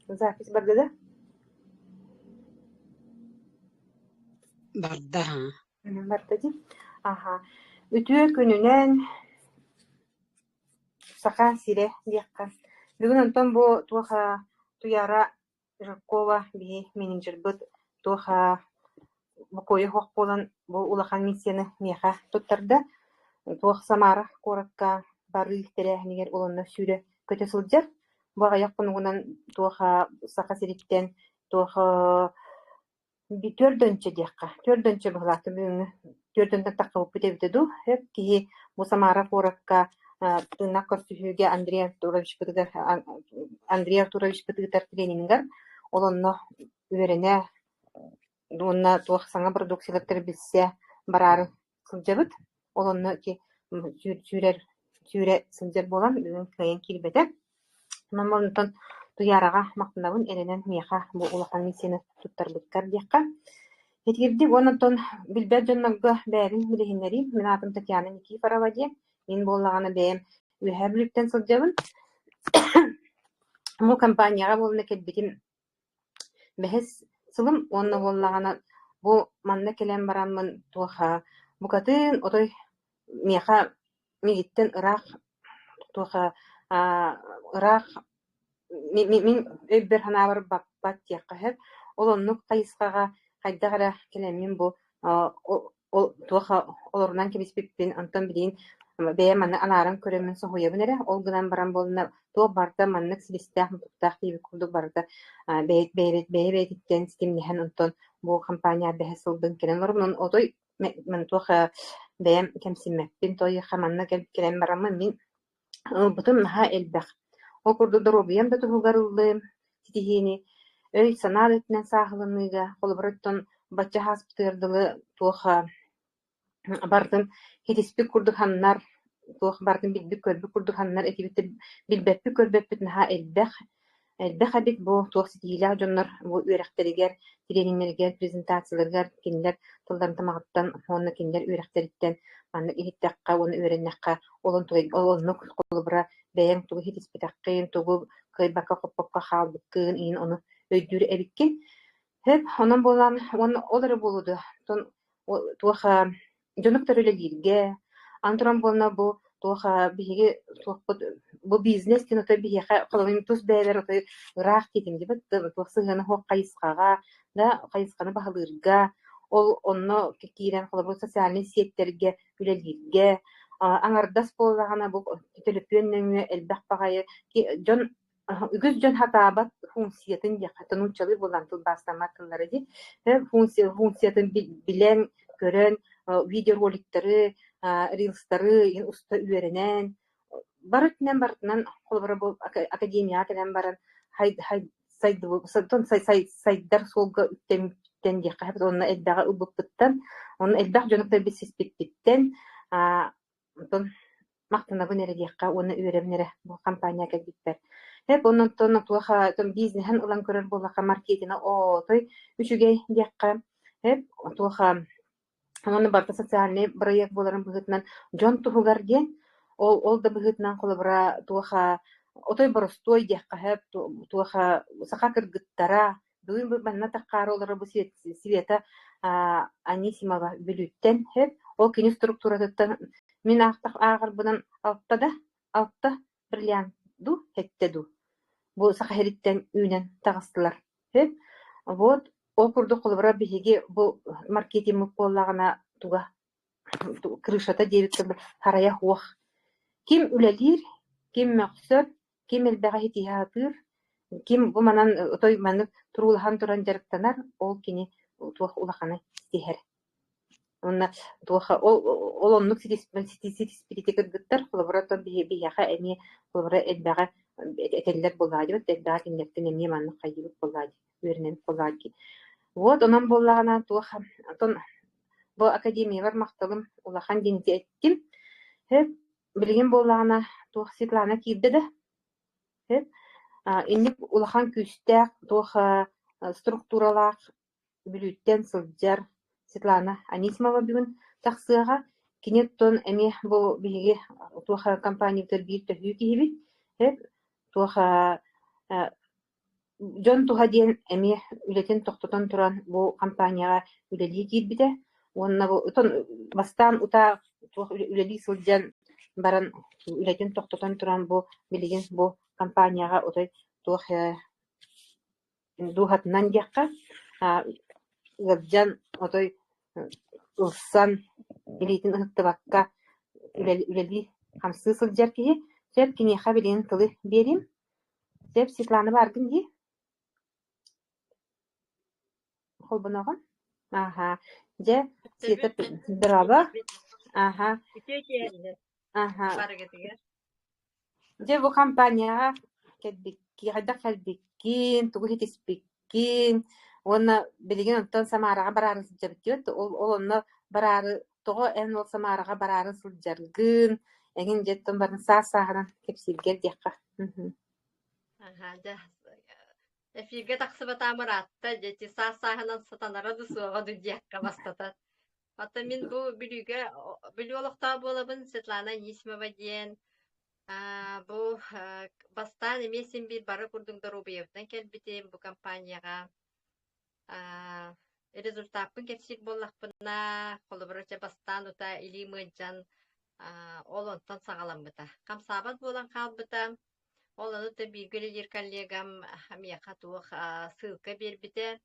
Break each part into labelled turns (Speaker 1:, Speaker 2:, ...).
Speaker 1: Запись барда да?
Speaker 2: Барда аһаа.
Speaker 1: Барда дии. Аха. Үтүө күнүнэн Саха сирэ диэххэ. Бүгүн онтон бу туох Туйаара Жиркова биһи менеджербыт туох бокуойа суох буолан бу улахан миссияны миэхэ туттарда. Туох Самара куоракка барыы тэрээһинигэр уонна сүүрэ көтө сылдьар. Бу аҕыйах хонугунан туох Саха сириттэн туох Түөрт диэххэ, түөрт быһыылаахтык бүгүҥҥү түөрт таххыбыппыт эбитэ дуу, сөп киһи бу Самара куоракка тыыннаах көрсүһүүгэ Андрей Артуровичпытыгар Андрей Артуровичпыт ыытар тренингар ол онно үөрэнэ уонна туох саҥа продукциялары билсэ бараары сылдьабыт. Ол онно ити сүүрэр сүүрэ сылдьар буолан бүгүн кыайан киирбэтэ. Онон онтон Туйаараҕа махтанабын эрэнэн миэхэ бу улахан миссияны туттарбыккар диэххэ. Итирдик уонна оттон билбэт дьоннорго бэйэбин билиһиннэриим. Мин аатым Татьяна Никифорова диэн. Мин буоллаҕына бэйэм Үөһээ Бүлүүттэн сылдьабын. Бу компанияҕа буолна кэлбитим Бэһис сылым уонна буоллаҕына бу манна кэлэн бараммын туох букатын отой миэхэ миигиттэн ыраах туох ыраах мин өйбөр-санаабар баппат диэххэ сөп. Ол оннук хайысхаҕа хайдах эрэ кэлэммин бу ол туох олорунан кэбиспиппин, онтон билигин бэйэм маны анааран көрөммүн соһуйабын эрэ. Ол гынан баран буолла туох барыта маннык силистээх-мутуктаах диэбит курдук барыта бэйэ-бэйэтиттэн ситимнэһэн онтон бу компания бэһис сылбын кэлэн олоробун. Отой туох бэйэм кэмсиммэппин, той манна кэлэн бараммын мин Ылбытым наһаа элбэх. Ол курдук доруобуйам да туһугар ыллым ситиһиини, өй-санаа да өттүнэн сааһыланыыга, холобура оттон бачча ааспытыгар дылы туох барытын ситиспит курдук ханнар, туох барытын билбит-көрбүт курдук ханнар этибит билбэппит-көрбөппүт наһаа элбэх. Элбэх эбит бу туох ситиһиилээх дьоннор бу үөрэхтэригэр, трениннэригэр, презентацияларыгар кинилэр тылларын тамаҕыттан уонна кинилэр үөрэхтэриттэн маннык иһиттэххэ уонна үөрэннэххэ ол ол оннук холобура бэйэҥ тугу ситиспэтэххин, тугу кыайбакка-хоппокко хаалбыккын иһин ону өйдүүр эбиккин. Сөп, онон буолан уонна ол эрэ буолуо дуо, туох дьону кытары үлэлииргэ, аны туран буолла бу туох биһиги туохпут бу бизнес диэн отой биһиэхэ холобур тус бэйэлэр отой ыраах диэтим дии туох сыһыана суох хайысхаҕа да хайысханы баһылыырга ол онно киирэн холобур социальнай сиэттэргэ үлэлииргэ аҥардас буоллаҕына бу төлөпүөн нөҥүө элбэх баҕайы дьон Үгүс дьон сатаабат функциятын диэххэ, нууччалыы буолан тылбаастаммат тыллара дии. Функция, функциятын билэн, көрөн, видеороликтары, рилстары уста үөрэнэн, бары өттүнэн барытынан холобура бу академияҕа кэлэн баран сайдар суолга үктэммиттэн диэххэ сөп уонна элбэҕи ылбыппыттан, уонна элбэх дьону кытта билсиспиппиттэн Онтон махтанабын эрэ диэххэ уонна үөрэбин эрэ бу компания кэлбиппэр. Эп оннуттан туох бизнеһин ылан көрөр буоллахха маркетина отой үчүгэй диэххэ. Эп туох уонна барыта социальнай бырайыак буоларын быһыытынан дьон туһугар диэн ол ол да быһыытынан холобура туох отой боростуой диэххэ сөп туох саха кыргыттара Бүгүн бу манна таххаары олорор бу Света Анисимова Бүлүүттэн сөп. Ол кини структуратыттан мин аахтах ааҕарбынан алта да алта бриллиант дуу, сэттэ дуу бу Саха сириттэн үүнэн таҕыстылар. Сөп. Вот ол курдук холобура биһиги бу маркетингмыт буоллаҕына туга крышата диэбит харайа суох. Ким үлэлиир, ким мөхсөр, Ким элбэҕи ситиһэ сатыыр, ким бу манан отой маннык туруулаһан туран дьарыктанар, ол кини туох улаханы ситиһэр. Уонна туох ол ол оннук ситиспит кыргыттар холобура оттон биһиэхэ эмиэ холобура элбэҕи этэллэр буоллаҕа дии, элбэҕи кинилэртэн эмиэ маннык хайыыбыт буоллаҕа дии, үөрэнэбит буоллаҕа дии. Вот онон буоллаҕына туох оттон бу академиябар махталым улахан диэн ити эттим. Билигин буоллаҕына туох Светлана киирдэ да, сөп. Инник улахан күүстээх туох структуралаах Бүлүүттэн сылдьар Светлана Анисимова бүгүн тахсыаҕа. Кини оттон эмиэ бу биһиги туох компаниябытыгар биир төһүү киһибит. Сөп. Туох Дьон туһа диэн эмиэ үлэтин тохтотон туран бу компанияҕа үлэлии киирбитэ уонна бу отон бастаан утаа туох үлэлии сылдьан баран үлэтин тохтотон туран бу билигин бу компанияҕа отой туох дууһатынан диэххэ ыалдьан отой ылсан илиитин ыһыктыбакка үлэлии хамсыы сылдьар киһи сөп киниэхэ билигин тылы биэриим. Сөп, Светлана бааргын дии? Холбоноҕун? Ааһа. Дьэ, Света дорообо. Ааһа.
Speaker 2: Үтүө киэһэннэр
Speaker 1: Ааһа.
Speaker 2: барыгытыгар.
Speaker 1: Дьэ, бу компанияҕа кэлбиккин, хайдах кэлбиккин, тугу ситиспиккин уонна билигин онтон Самараҕа бараары сылдьабыт диэбит. Ол, ол онно бараары, тоҕо эн ол Самараҕа бараары сылдьаргын, эҥин дьэ оттон барын саас-сааһынан кэпсииргэр диэххэ. Мгм.
Speaker 2: Аһаа, дьэ, эфиргэ тахсыбатаам ыраатта, дьэ, ити саас-сааһынан сатанара да суоҕа ду диэххэ бастатан. Оттон мин бу Бүлүүгэ, Бүлүү олохтоох буолабын, Светлана Анисимова диэн. Аа, бу бастаан эмиэ син биир бары курдук доруобуйабытынан кэлбитим бу компанияҕа. Аа, результаппын кэпсиир буоллахпына, холобура, чэ, бастаан утаа илиим ыалдьан, аа, ол онтон саҕаламмыта. Хамсаабат буолан хаалбыта. Ол ону да бииргэ үлэлиир коллегам миэхэ туох ссылка биэрбитэ.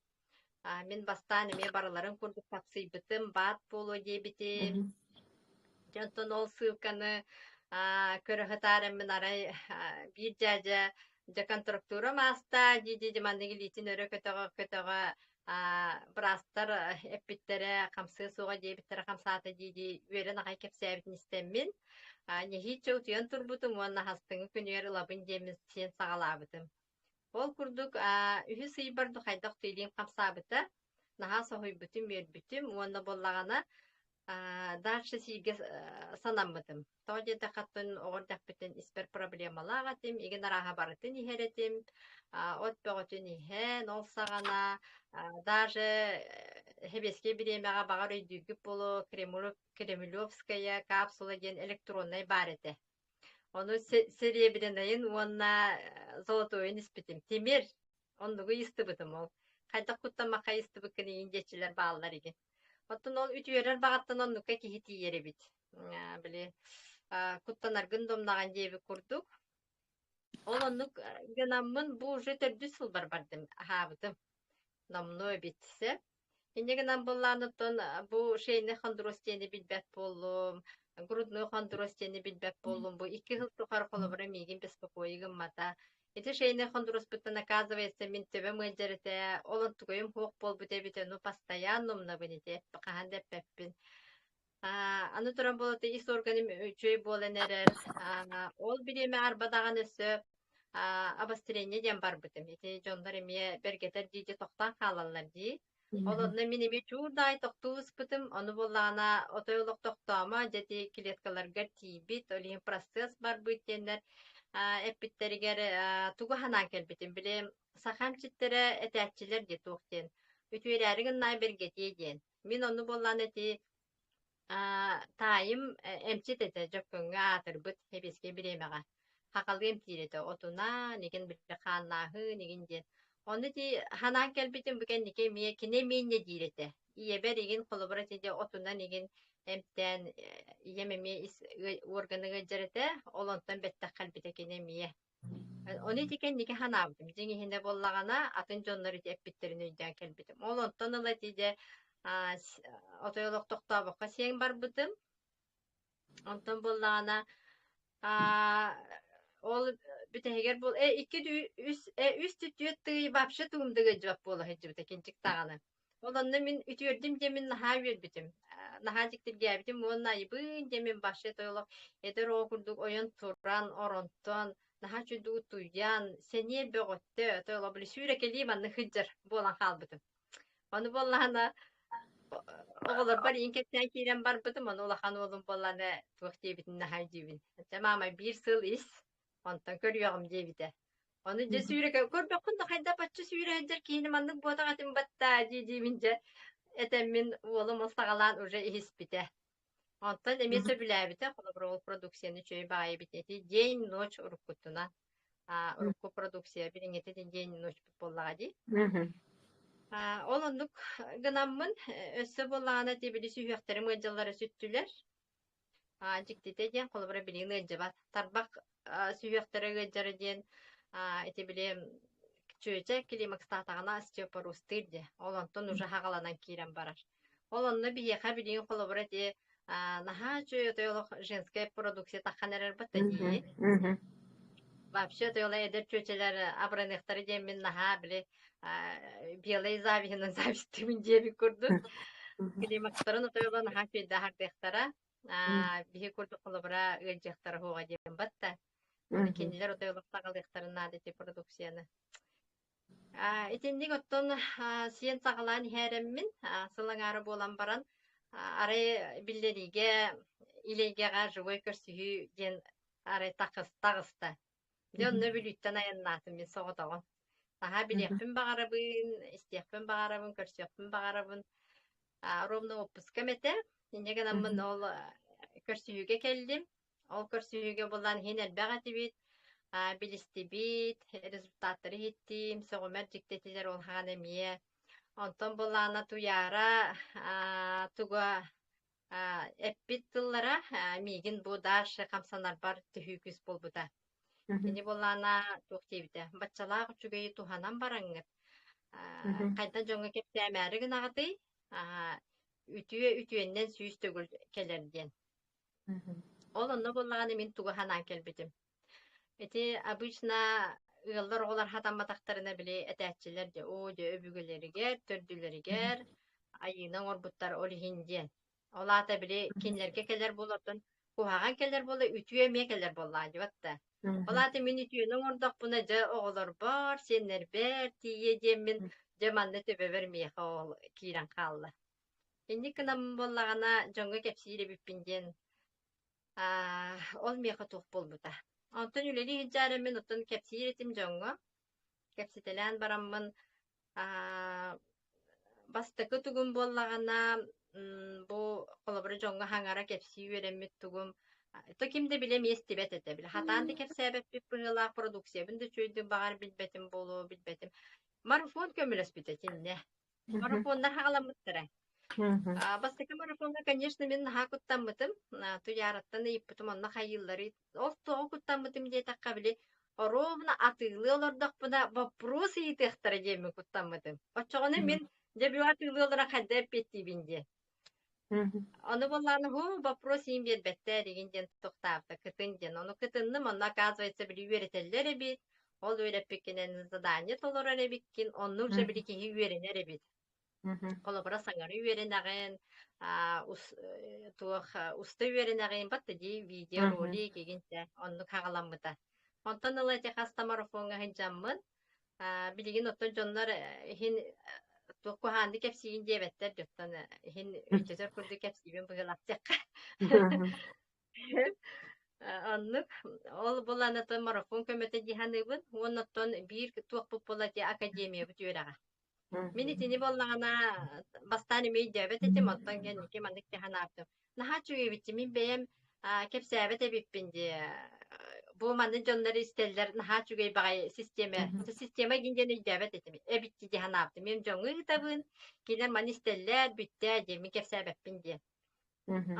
Speaker 2: Мин бастаан эмиэ барыларын курдук тапсыйбытым, баат буолуо диэбитим. Дьэ онтон ол ссылканы көрө сытаарыммын арай биир дьээдьэ дьэ контрактура мааста дии-дии маннык илиитин өрө көтөҕө-көтөҕө быраастар эппиттэрэ хамсыа суоҕа диэбиттэрэ хамсаата дии-дии үөрэн аҕай кэпсээбитин истэммин нэһииччэ утуйан турбутум уонна хастыҥы күнүгэр ылабын диэммин сиэн саҕалаабытым. Ол курдук үһүс ыйбар хайдах илиим хамсаабыта наһаа соһуйбутум, үөрбүтүм уонна буоллаҕына дальше сииргэ санаммытым. Тоҕо диэтэххэ, оттон оҕо эрдэхпиттэн испэр проблемалаах этим, игин арааһа барытын иһэр этим, от бөҕөтүн иһэн, ол саҕана даже сэбиэскэй бириэмэҕэ баҕар өйдүүргүт буолуо, Кремлевская капсула диэн электроннай баар этэ. Ону серебрянайын уонна золотойун испитим. Тимир, оннугу ыйыстыбытым ол. Хайдах куттаммакка ыйыстыбыккын иин диэччилэр бааллар игин. Оттон ол үтүөрэр баҕаттан оннукка киһи тиийэр эбит. Били куттанаргын домнаҕын диэбит курдук. Ол оннук гынаммын бу уже төрдүс сылбар бардым, аһаабытым. Номнуо эбит сөп. Инньэ гынан буоллаан оттон бу шейный хондроз диэни билбэт буоллум, грудной хондроз диэни билбэт буоллум. Бу 2 сыл тухары холобура миигин беспокойи гыммата. Ити шейный хондрозпуттан оказывается мин төбөм ыалдьар этэ, ол онтугайым суох буолбут эбит, ону постоянно умнабын ити, хаһан да эппэппин. Аны туран буолла ис органым үчүгэй буолан эрэр. Ол бириэмэ арба даҕаны өссө обострение диэн барбытым. Ити дьоннор эмиэ бэргэтэр дии тохтоон хаалаллар дии. Ол онно мин эмиэ чуурдаай тохтуу ыспытым. Ону буоллаҕына отой олох тохтоомо, дьэ ити клеткаларгар тиийбит, ол иһин процесс барбыт диэннэр эппиттэригэр тугу санаан кэлбитим. Били саха эмчиттэрэ этээччилэр дии туох диэн. Үтүөрээри гыннаҕа бэргэтиэ диэн. Мин онну буоллаан ити таайым эмчит этэ, Дьөккөҥҥө аатырбыт сэбиэскэй бириэмэҕэ. Хахалыы эмтиир этэ, отунаан, игин били хааннааһын игин диэн. Ону ити ханаан кэлбитим бу кэнники эмиэ кини эмиэ инньэ диир этэ. Ийэбэр игин холобура ити дьэ отунан игин эмтээн ийэм эмиэ ис органы ыалдьар этэ, ол онтон бэттэх кэлбитэ кини эмиэ. Ону ити кэнники санаабытым. Дьиҥ иһинэ буоллаҕына, атын дьоннор ити эппиттэрин өйдөөн кэлбитим. Ол онтон ыла ити дьэ отой олох тохтообокко сиэҥ барбытым. Онтон буоллаҕына ол бүтэһигэр буол икки үс үс түөрт тыый вообще тугум да ыалдьыбат буола сылдьыбыта кинчик даҕаны. Ол онно мин үтүөрдүм диэммин наһаа үөрбүтүм, наһаа дьиктиргээбитим уонна айыбыын диэммин вообще тойлох эдэр оҕо курдук ойон туран, оронтон, наһаа үчүгэй утуйан, сэниэ бөҕөттө, тойлох били сүүрэкэлии маннык сылдьар буолан хаалбытым. Ону буоллаҕына оҕолорбор иин кэпсээн киирэн барбытым, ону улахан уолум буоллаҕына туох диэбитин наһаа өйдүүбүн. Чэ, маама биир сыл ис, онтон көрүөҕүм диэбитэ. Ону дьэ сүүрэ көрбөххүн да хайдах бачча сүүрэ сылдьар киһини маннык буотах этим баттаа дии-диибин дьэ этэммин уолум ол саҕалаан уже иһиспитэ. Онтон эмиэ сөбүлээбитэ, холобур, ол продукцияны үчүгэй баҕайы эбит ити день-ночь уруккутунан. Урукку продукция билиҥҥитэ диэн ночпут буоллаҕа дии. Ол оннук гынаммын, өссө буоллаҕына ити били сүһүөхтэрим ыалдьаллара сүттүлэр. Дьиктитэ диэн, холобура, билигин ыалдьыбат. Тарбах сүһүөхтэрэ ыалдьара диэн ити били чүөчэ климакстаатаҕына остеопорозтыыр диye. Ол онтон уже хаҕаланан киирэн барар. Ол онно биһиэхэ билигин холобура ити наһаа үчүгэй отой олох женская продукция таххан эрэр батта дии. Вообще отой олох эдэр чүөчэлэр абыраныахтара диэммин наһаа били белай завиһынан завистыбын диэбит курдук. Климакстарын отой олох наһаа үчүгэйдэ аһардыахтара. Биһи курдук холобура ыалдьыахтара суоҕа диэн батта. Аны кинилэр отой олох саҕалыахтарын наада ити продукцияны. Итинник оттон сиэн саҕалаан иһээрэммин, сыл аҥаара буолан баран, арай биллэриигэ илэйгэҕэ живой көрсүһүү диэн арай таҕыста. Дьэ онно Бүлүүттэн айаннаатым мин соҕотоҕун. Наһаа билиэхпин баҕарабын, истиэхпин баҕарабын, көрсүөхпүн баҕарабын. Ровно отпускам этэ. Инньэ гынаммын ол көрсүһүүгэ кэллим. Ол көрсүһүүгэ булан иһин элбэх этибит, билистибит, результаттары иһиттим, сөҕүмэр дьикти этилэр ол хаан эмиэ. Онтон булаана Туйаара туга эппит тыллара миигин бу дальше хамсанарбар төһүү күүс буолбута. Кини буоллаана туох диэбитэ, баччалаах үчүгэйи туһанан бараҥҥыт, хайдах дьоҥҥо кэпсээмээри гынаҕытый, үтүө үтүөннэн 100 төгүл кэлэр диэн. Ол онно буоллаҕына мин тугу санаан кэлбитим. Ити обычно ыаллар оҕолор хатамматахтарына били этээччилэр дьэ оо дьэ өбүгэлэригэр, төрдүлэригэр айыыны оҥорбуттар ол иһин диэн. Ол аата били кинилэргэ кэлэр буолартан куһаҕан кэлэр буола үтүө эмиэ кэлэр буоллаҕа дьыбат да. Ол аата мин үтүөнү оҥордохпуна дьэ оҕолорбор, сиэннэрбэр тиийиэ диэммин дьэ манна төбөбөр миэхэ ол киирэн хаалла. Инник гынан буоллаҕына дьоҥҥо кэпсиир эбиппин диэн ол миэхэ туох буолбута. Онтон үлэлии сылдьаарыммын оттон кэпсиир этим дьоҥҥо. Кэпсэтэлээн бараммын бастакы тугум буоллаҕына бу холобура дьоҥҥо хаҥара кэпсии үөрэммит тугум то ким да билэ эмиэ истибэт этэ. Били хатаан да кэпсээбэппит быһыылаах продукциябын да үчүгэйдик баҕар билбэтим буолуо билбэтим. Марафон көмөлөспүтэ итиннэ. Марафоннар хаҕаламмыттара. Бастакы марафоҥҥа, конечно, мин наһаа куттаммытым. Туйаараттан ыйыппытым, онно хайыылларый? Ол тоҕо куттаммытым диэтэххэ, били, оруобуна атыылыы олордохпуна боппуруос ыйытыахтара диэммин куттаммытым. Оччоҕуна мин дьэ бу атыылыы олорон хайда эппиэттиибин диэн. Ону буоллаҕына, һуу, боппуруос иин биэрбэттэр игин диэн тохтообута, кытын диэн. Ону кытынным, онно оказывается, били үөрэтэллэр эбит. Ол үөрэппиккинэн задание толорор эбиккин, оннук же били киһи үөрэнэр эбит. Холобура, саҥары үөрэнэҕин, туох уста үөрэнэҕин, батта дии видео, ролик игин дьэ, оннук хаҕаламмыта. Онтон ыла ити хас да марафоҥҥа сылдьаммын, билигин оттон дьоннор иһин туох куһааннык кэпсиигин диэбэттэр дьоттон иһин өйдөтөр курдук кэпсиибин быһыылаах диэххэ. Оннук. Ол булан оттон марафон көмөтө дии саныыбын. Уонна оттон биир туохпут буолла дии академиябыт үөрэҕэ. Мин итини буоллаҕына бастаан эмиэ өйдөөбөт этим, оттон кэнники маннык дии санаабытым. Наһаа үчүгэй эбит мин бэйэм кэпсээбэт эбиппин дии. Бу маннык дьоннор истэллэр наһаа үчүгэй баҕайы систиэмэ. Система диэн диэн өйдөөбөт этим. Эбит дии санаабытым. Мин дьоҥҥо ыытабын, кинилэр маны истэллэр, бүттэ диэн мин кэпсээбэппин диэн.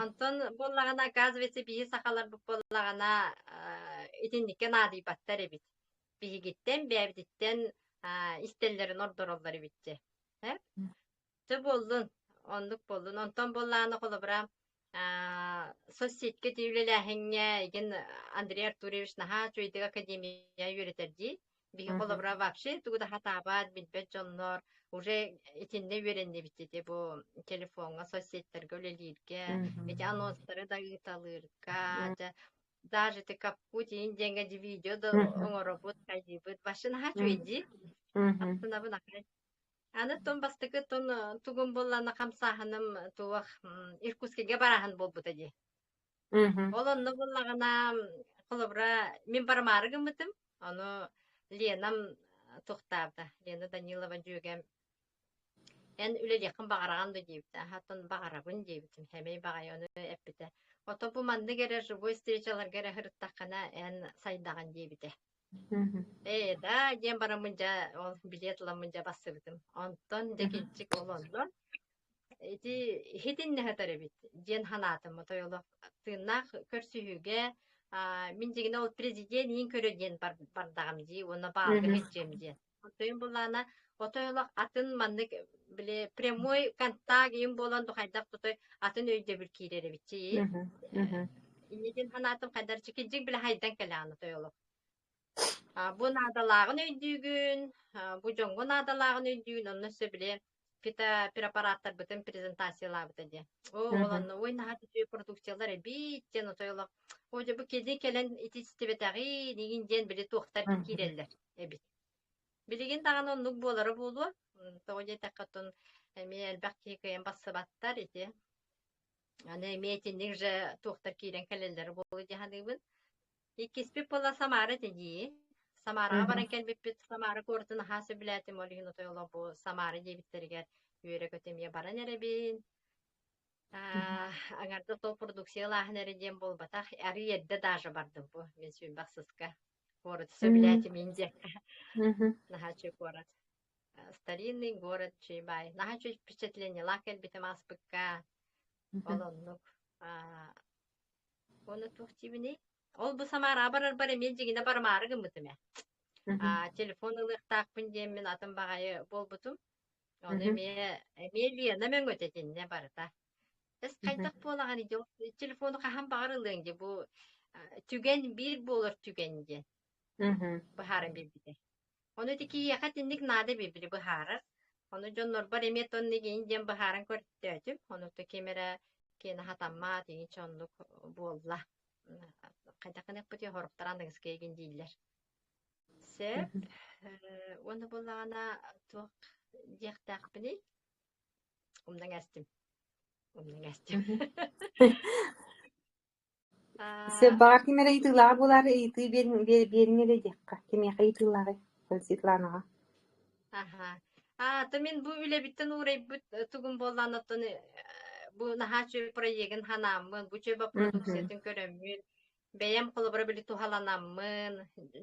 Speaker 2: Онтон буоллаҕына, оказывается, биһи сахаларбыт буоллаҕына итинниккэ наадыйбаттар эбит. Биһигиттэн, бэйэбититтэн истэллэрин ордороллор эбит дьэ. Чэ буоллун, оннук буоллун. Онтон буоллаҕына, холобура, соцсетька ити үлэлээһиҥҥэ игин Андрей Артурьевич наһаа үчүгэйдик академия үөрэтэр дии. Биһи холобура вообще тугу да хатаабат, билбэт дьоннор уже итиннэ үөрэннибит ити бу телефоҥҥа, соцсетьтэргэ үлэлииргэ, ити анонстары да ыыталыырга, дьэ даже ити капкут иин диэҥҥэ ди видео да оҥоробут, хайдыыбыт. Вообще наһаа үчүгэй дии. Астынабын ахай. Аны тон бастакы тон тугум буоллаана хамсааһыным туох Иркутскайга барааһын буолбута дии. Ол онно буоллаҕына, холобура, мин барымаары гыммытым, ону Ленам туохтаабыта, Лена Данилова дьүөгэм эн үлэлиэххин баҕараҕын дуо диэбитэ. Аһа, оттон баҕарабын диэбитим, сэмэй баҕайы ону эппитэ. Ото бу маннык эрэ живой встречаларга эрэ сырыттаххына эн сайдаҕын диэбитэ.
Speaker 1: Мгм.
Speaker 2: Ээ, да диэн бараммын дьэ ол билиэт ыламмын дьэ бассыбытым. Онтон дьэ
Speaker 1: Мгм.
Speaker 2: кирдьик ол онно ити иһитиннэ сытар эбит диэн санаатым. Отой олох тыыннаах көрсүһүүгэ мин дьиҥинэ ол президент иин көрө диэн бардаҕым дии уонна баалга
Speaker 1: Мгм.
Speaker 2: сылдьыам диэн. Онтон буллаана отой олох атын маннык били прямой контакт им буолан хайдах тутой атын өйдөбүл киирэр эбит
Speaker 1: Мгм. Мгм.
Speaker 2: Иннитин санаатым хайдар кирдьик билэ хайдан кэлэҕин отой олох. Бу наадалааҕын өйдүүгүн, бу дьоҥҥо наадалааҕын өйдүүгүн, онно өссө били фитопрепараттарбытын презентациялаабыта диэн. Оо, ол
Speaker 1: Мгм.
Speaker 2: онно ой наһаа үчүгэй продукциялар эбит диэн отой олох оо дьэ бу кини кэлэн итистибэтэҕин игин диэн били туохтар
Speaker 1: Мгм.
Speaker 2: киирэллэр эбит. Билигин даҕаны оннук буолара буолуо. Тоҕо диэтэххэ оттон эмиэ элбэх киһи кыайан бассыбаттар ити. Аны эмиэ итинник же туохтар киирэн кэлэллэрэ буолуо дии саныыбын. Иккиспит буолла Самара этэ дии. Самараҕа
Speaker 1: Мгм.
Speaker 2: баран кэлбиппит. Самара куоратын наһаа сөбүлээтим. Ол иһин отой олох бу Самара диэбиттэригэр үөрэ-көтө эмиэ баран эрэбин.
Speaker 1: Мгм.
Speaker 2: Аҥардас ол продукциялааһын эрэ диэн буолбатах. Арыый эрдэ даже бардым бу. Мин сүүрбэх сыска. Куораты
Speaker 1: М.
Speaker 2: сөбүлээтим диэххэ.
Speaker 1: Мгм.
Speaker 2: Наһаа үчүгэй куорат. Старинный город Чуйбай. Наһаа үчүгэй впечатлениелаах кэлбитим ааспыкка. Ол
Speaker 1: Мгм.
Speaker 2: оннук. Уонна туох диибиний? Ол бу Самараҕа барарбар эмиэ дьиҥинэ барымаары гыммытым ээ.
Speaker 1: Мгм.
Speaker 2: Телефон ылыахтаахпын диэммин атын баҕайы буолбутум. Ону
Speaker 1: Мгм.
Speaker 2: эмиэ Лена мөҥөтө итиннэ барыта. Эс
Speaker 1: Мгм.
Speaker 2: хайдах буолаҕын дии, ол телефону хаһан баҕар ылыаҥ дии, бу түгэн биир буолар түгэн диэн
Speaker 1: Мгм.
Speaker 2: быһааран биэрбитэ. Ону ити киһиэхэ итинник наада били быһаарар. Ону дьоннорбор эмиэ тоннигин диэн быһааран көрдөөтүм. Ону то ким эрэ киэнэ хатаммат, иҥичэ оннук буолла. Хайдах гыныахпытый, хоруктар аныгыскы игин дииллэр. Сөп.
Speaker 1: Мгм.
Speaker 2: Уонна буоллаҕына туох диэхтээхпиний? Умнан астым. Умнан астым.
Speaker 1: Мгм. Сөп, баҕар ким эрэ ыйытыылааҕа буолаары ыйытыы биэриҥ эрэ диэххэ. Кимиэхэ ыйытыылааҕый? Светланаҕа.
Speaker 2: Аха. То мин бу үлэбиттэн уурайбыт тугум буоллаан оттон бу наһаа үчүгэй проегын ханааммын, бу үчүгэй
Speaker 1: Мгм.
Speaker 2: продукциятын көрөммүн, бэйэм холобура били туһаланаммын,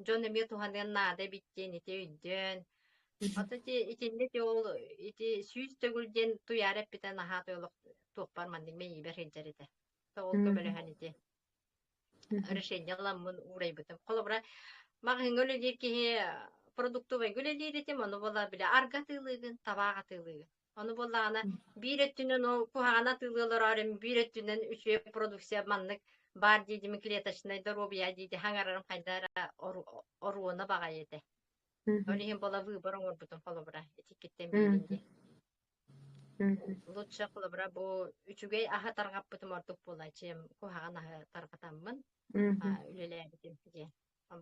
Speaker 2: дьон эмиэ туһаныан наада эбит диэн ити өйдөөн.
Speaker 1: Мгм.
Speaker 2: Ото ити итиннэ ити ол ити 100 төгүл диэн туйаара эппитэ наһаа олох туохпар маннык мэйиибэр сылдьар этэ. То ол
Speaker 1: Мгм.
Speaker 2: көмөлөһөн ити
Speaker 1: Мгм.
Speaker 2: решение ыламмын уурайбытым. Холобура, маҕаһыыҥҥа үлэлиир киһи продуктовайга үлэлиир этим, ону буола бile арга атыылыыгын, табаах атыылыыгын. Ону буоллаҕына биир өттүнэн ол куһаҕаны атыылыы олорор биир өттүнэн үчүгэй продукция маннык баар диидими клеточнай доруобуйа дииди хаҥарарым хайда эрэ оруона баҕайы этэ. Ол
Speaker 1: Мгм.
Speaker 2: иһин буола выбор оҥорбутум холобура итиккиттэн биирин
Speaker 1: Мгм.
Speaker 2: дии.
Speaker 1: Мгм.
Speaker 2: Лучше холобура бу үчүгэй аһы тарҕаппытым ордук буолааччы куһаҕан аһы тарҕатаммын
Speaker 1: Мгм.
Speaker 2: үлэлээбитим диэн.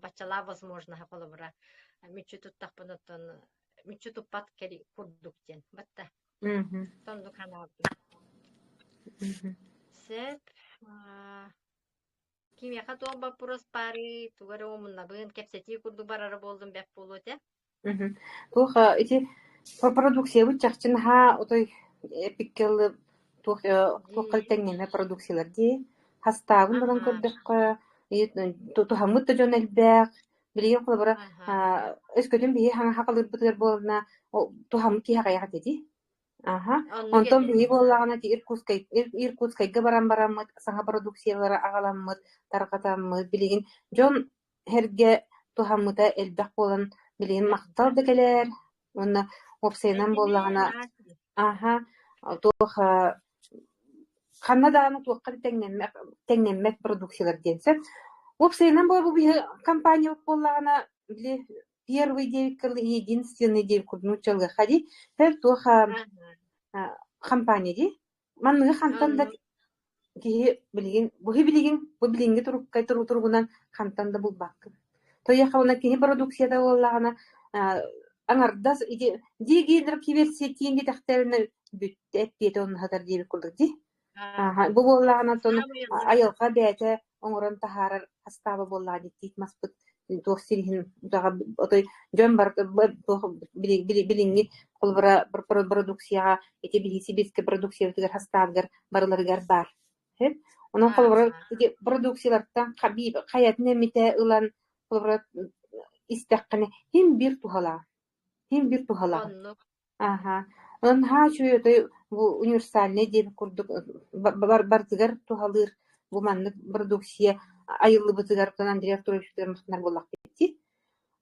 Speaker 2: Баччалаах возможноһа холобура мүччү туттахпын оттон мүччү туппат курдук диэн. Батта.
Speaker 1: Мгм.
Speaker 2: Соннук санаабытым.
Speaker 1: Мгм.
Speaker 2: Сөп. Кимиэхэ туох боппуруос баарый, тугу эрэ умуннабын, кэпсэтии курдук барара буоллум бэрт буолуо этэ.
Speaker 1: Мгм. Туох ити продукциябыт чахчы наһаа отой эпиккэ ылы туох туохха
Speaker 2: Дии.
Speaker 1: тэҥнэмэ продукциялар дии. Хастаабын баран
Speaker 2: Аһаа.
Speaker 1: көрдөххө, туһаммыт да дьон элбэх. Билигин холобура,
Speaker 2: Аһаа.
Speaker 1: өскөтүн биһи хаҥа хахалыырбытыгар буолна, туһаммыт киһи аҕыйах этэ дии. Аһа.
Speaker 2: Оннук
Speaker 1: Онтон
Speaker 2: этэ.
Speaker 1: биһи буоллаҕына ити Иркутскай Иркутскайга баран бараммыт, саҥа продукциялары аҕаламмыт, тарҕатаммыт, билигин дьон сэргэ туһаммыта элбэх буолан, билигин махтал
Speaker 2: Элбэх.
Speaker 1: да кэлэр уонна уопсайынан
Speaker 2: Этимэ,
Speaker 1: буоллаҕына,
Speaker 2: наһаа
Speaker 1: аһа, туох ханна даҕаны туохха да тэҥнэммэт, тэҥнэммэт продукциялар диэн сөп. Уопсайынан бу биһи компаниябыт буоллаҕына, били первый диэбиккэ единственный диэбит курдук нууччалыахха дии, туох
Speaker 2: Аһаа.
Speaker 1: компания дии. Манныгы хантан да
Speaker 2: Оннук.
Speaker 1: киһи билигин бу билигин бу билиҥҥи турукка туругунан хантан да булбаккын. Тойоххо киһи продукцията буоллаҕына аҥардас ити дии киберсетиин диэтэхтэринэ бүттэ эппиэтэ онно диэбит курдук дии.
Speaker 2: Аа.
Speaker 1: Бу буоллаҕына оттон
Speaker 2: Саамай оннук.
Speaker 1: айылҕа бэйэтэ оҥорон таһаарар хастааба буоллаҕа дии тиит маспыт туох сириһин отой дьон бар туох билиҥҥи холобура продукцияҕа ити биһиги сибиэскэй продукциябытыгар хастаабыгар барыларыгар баар. Онон холобура
Speaker 2: Ааха.
Speaker 1: ити продукциялартан хайатын эмитэ ылан холобура истэххинэ син биир туһалаах, син биир туһалаах.
Speaker 2: Оннук.
Speaker 1: Аһа. Онон наһаа үчүгэй отой бу универсальнай диэбит курдук барытыгар туһалыыр бу маннык продукция айыллыбытыгар Андрей Артуровичтыгар махтанар буоллахпыт дии.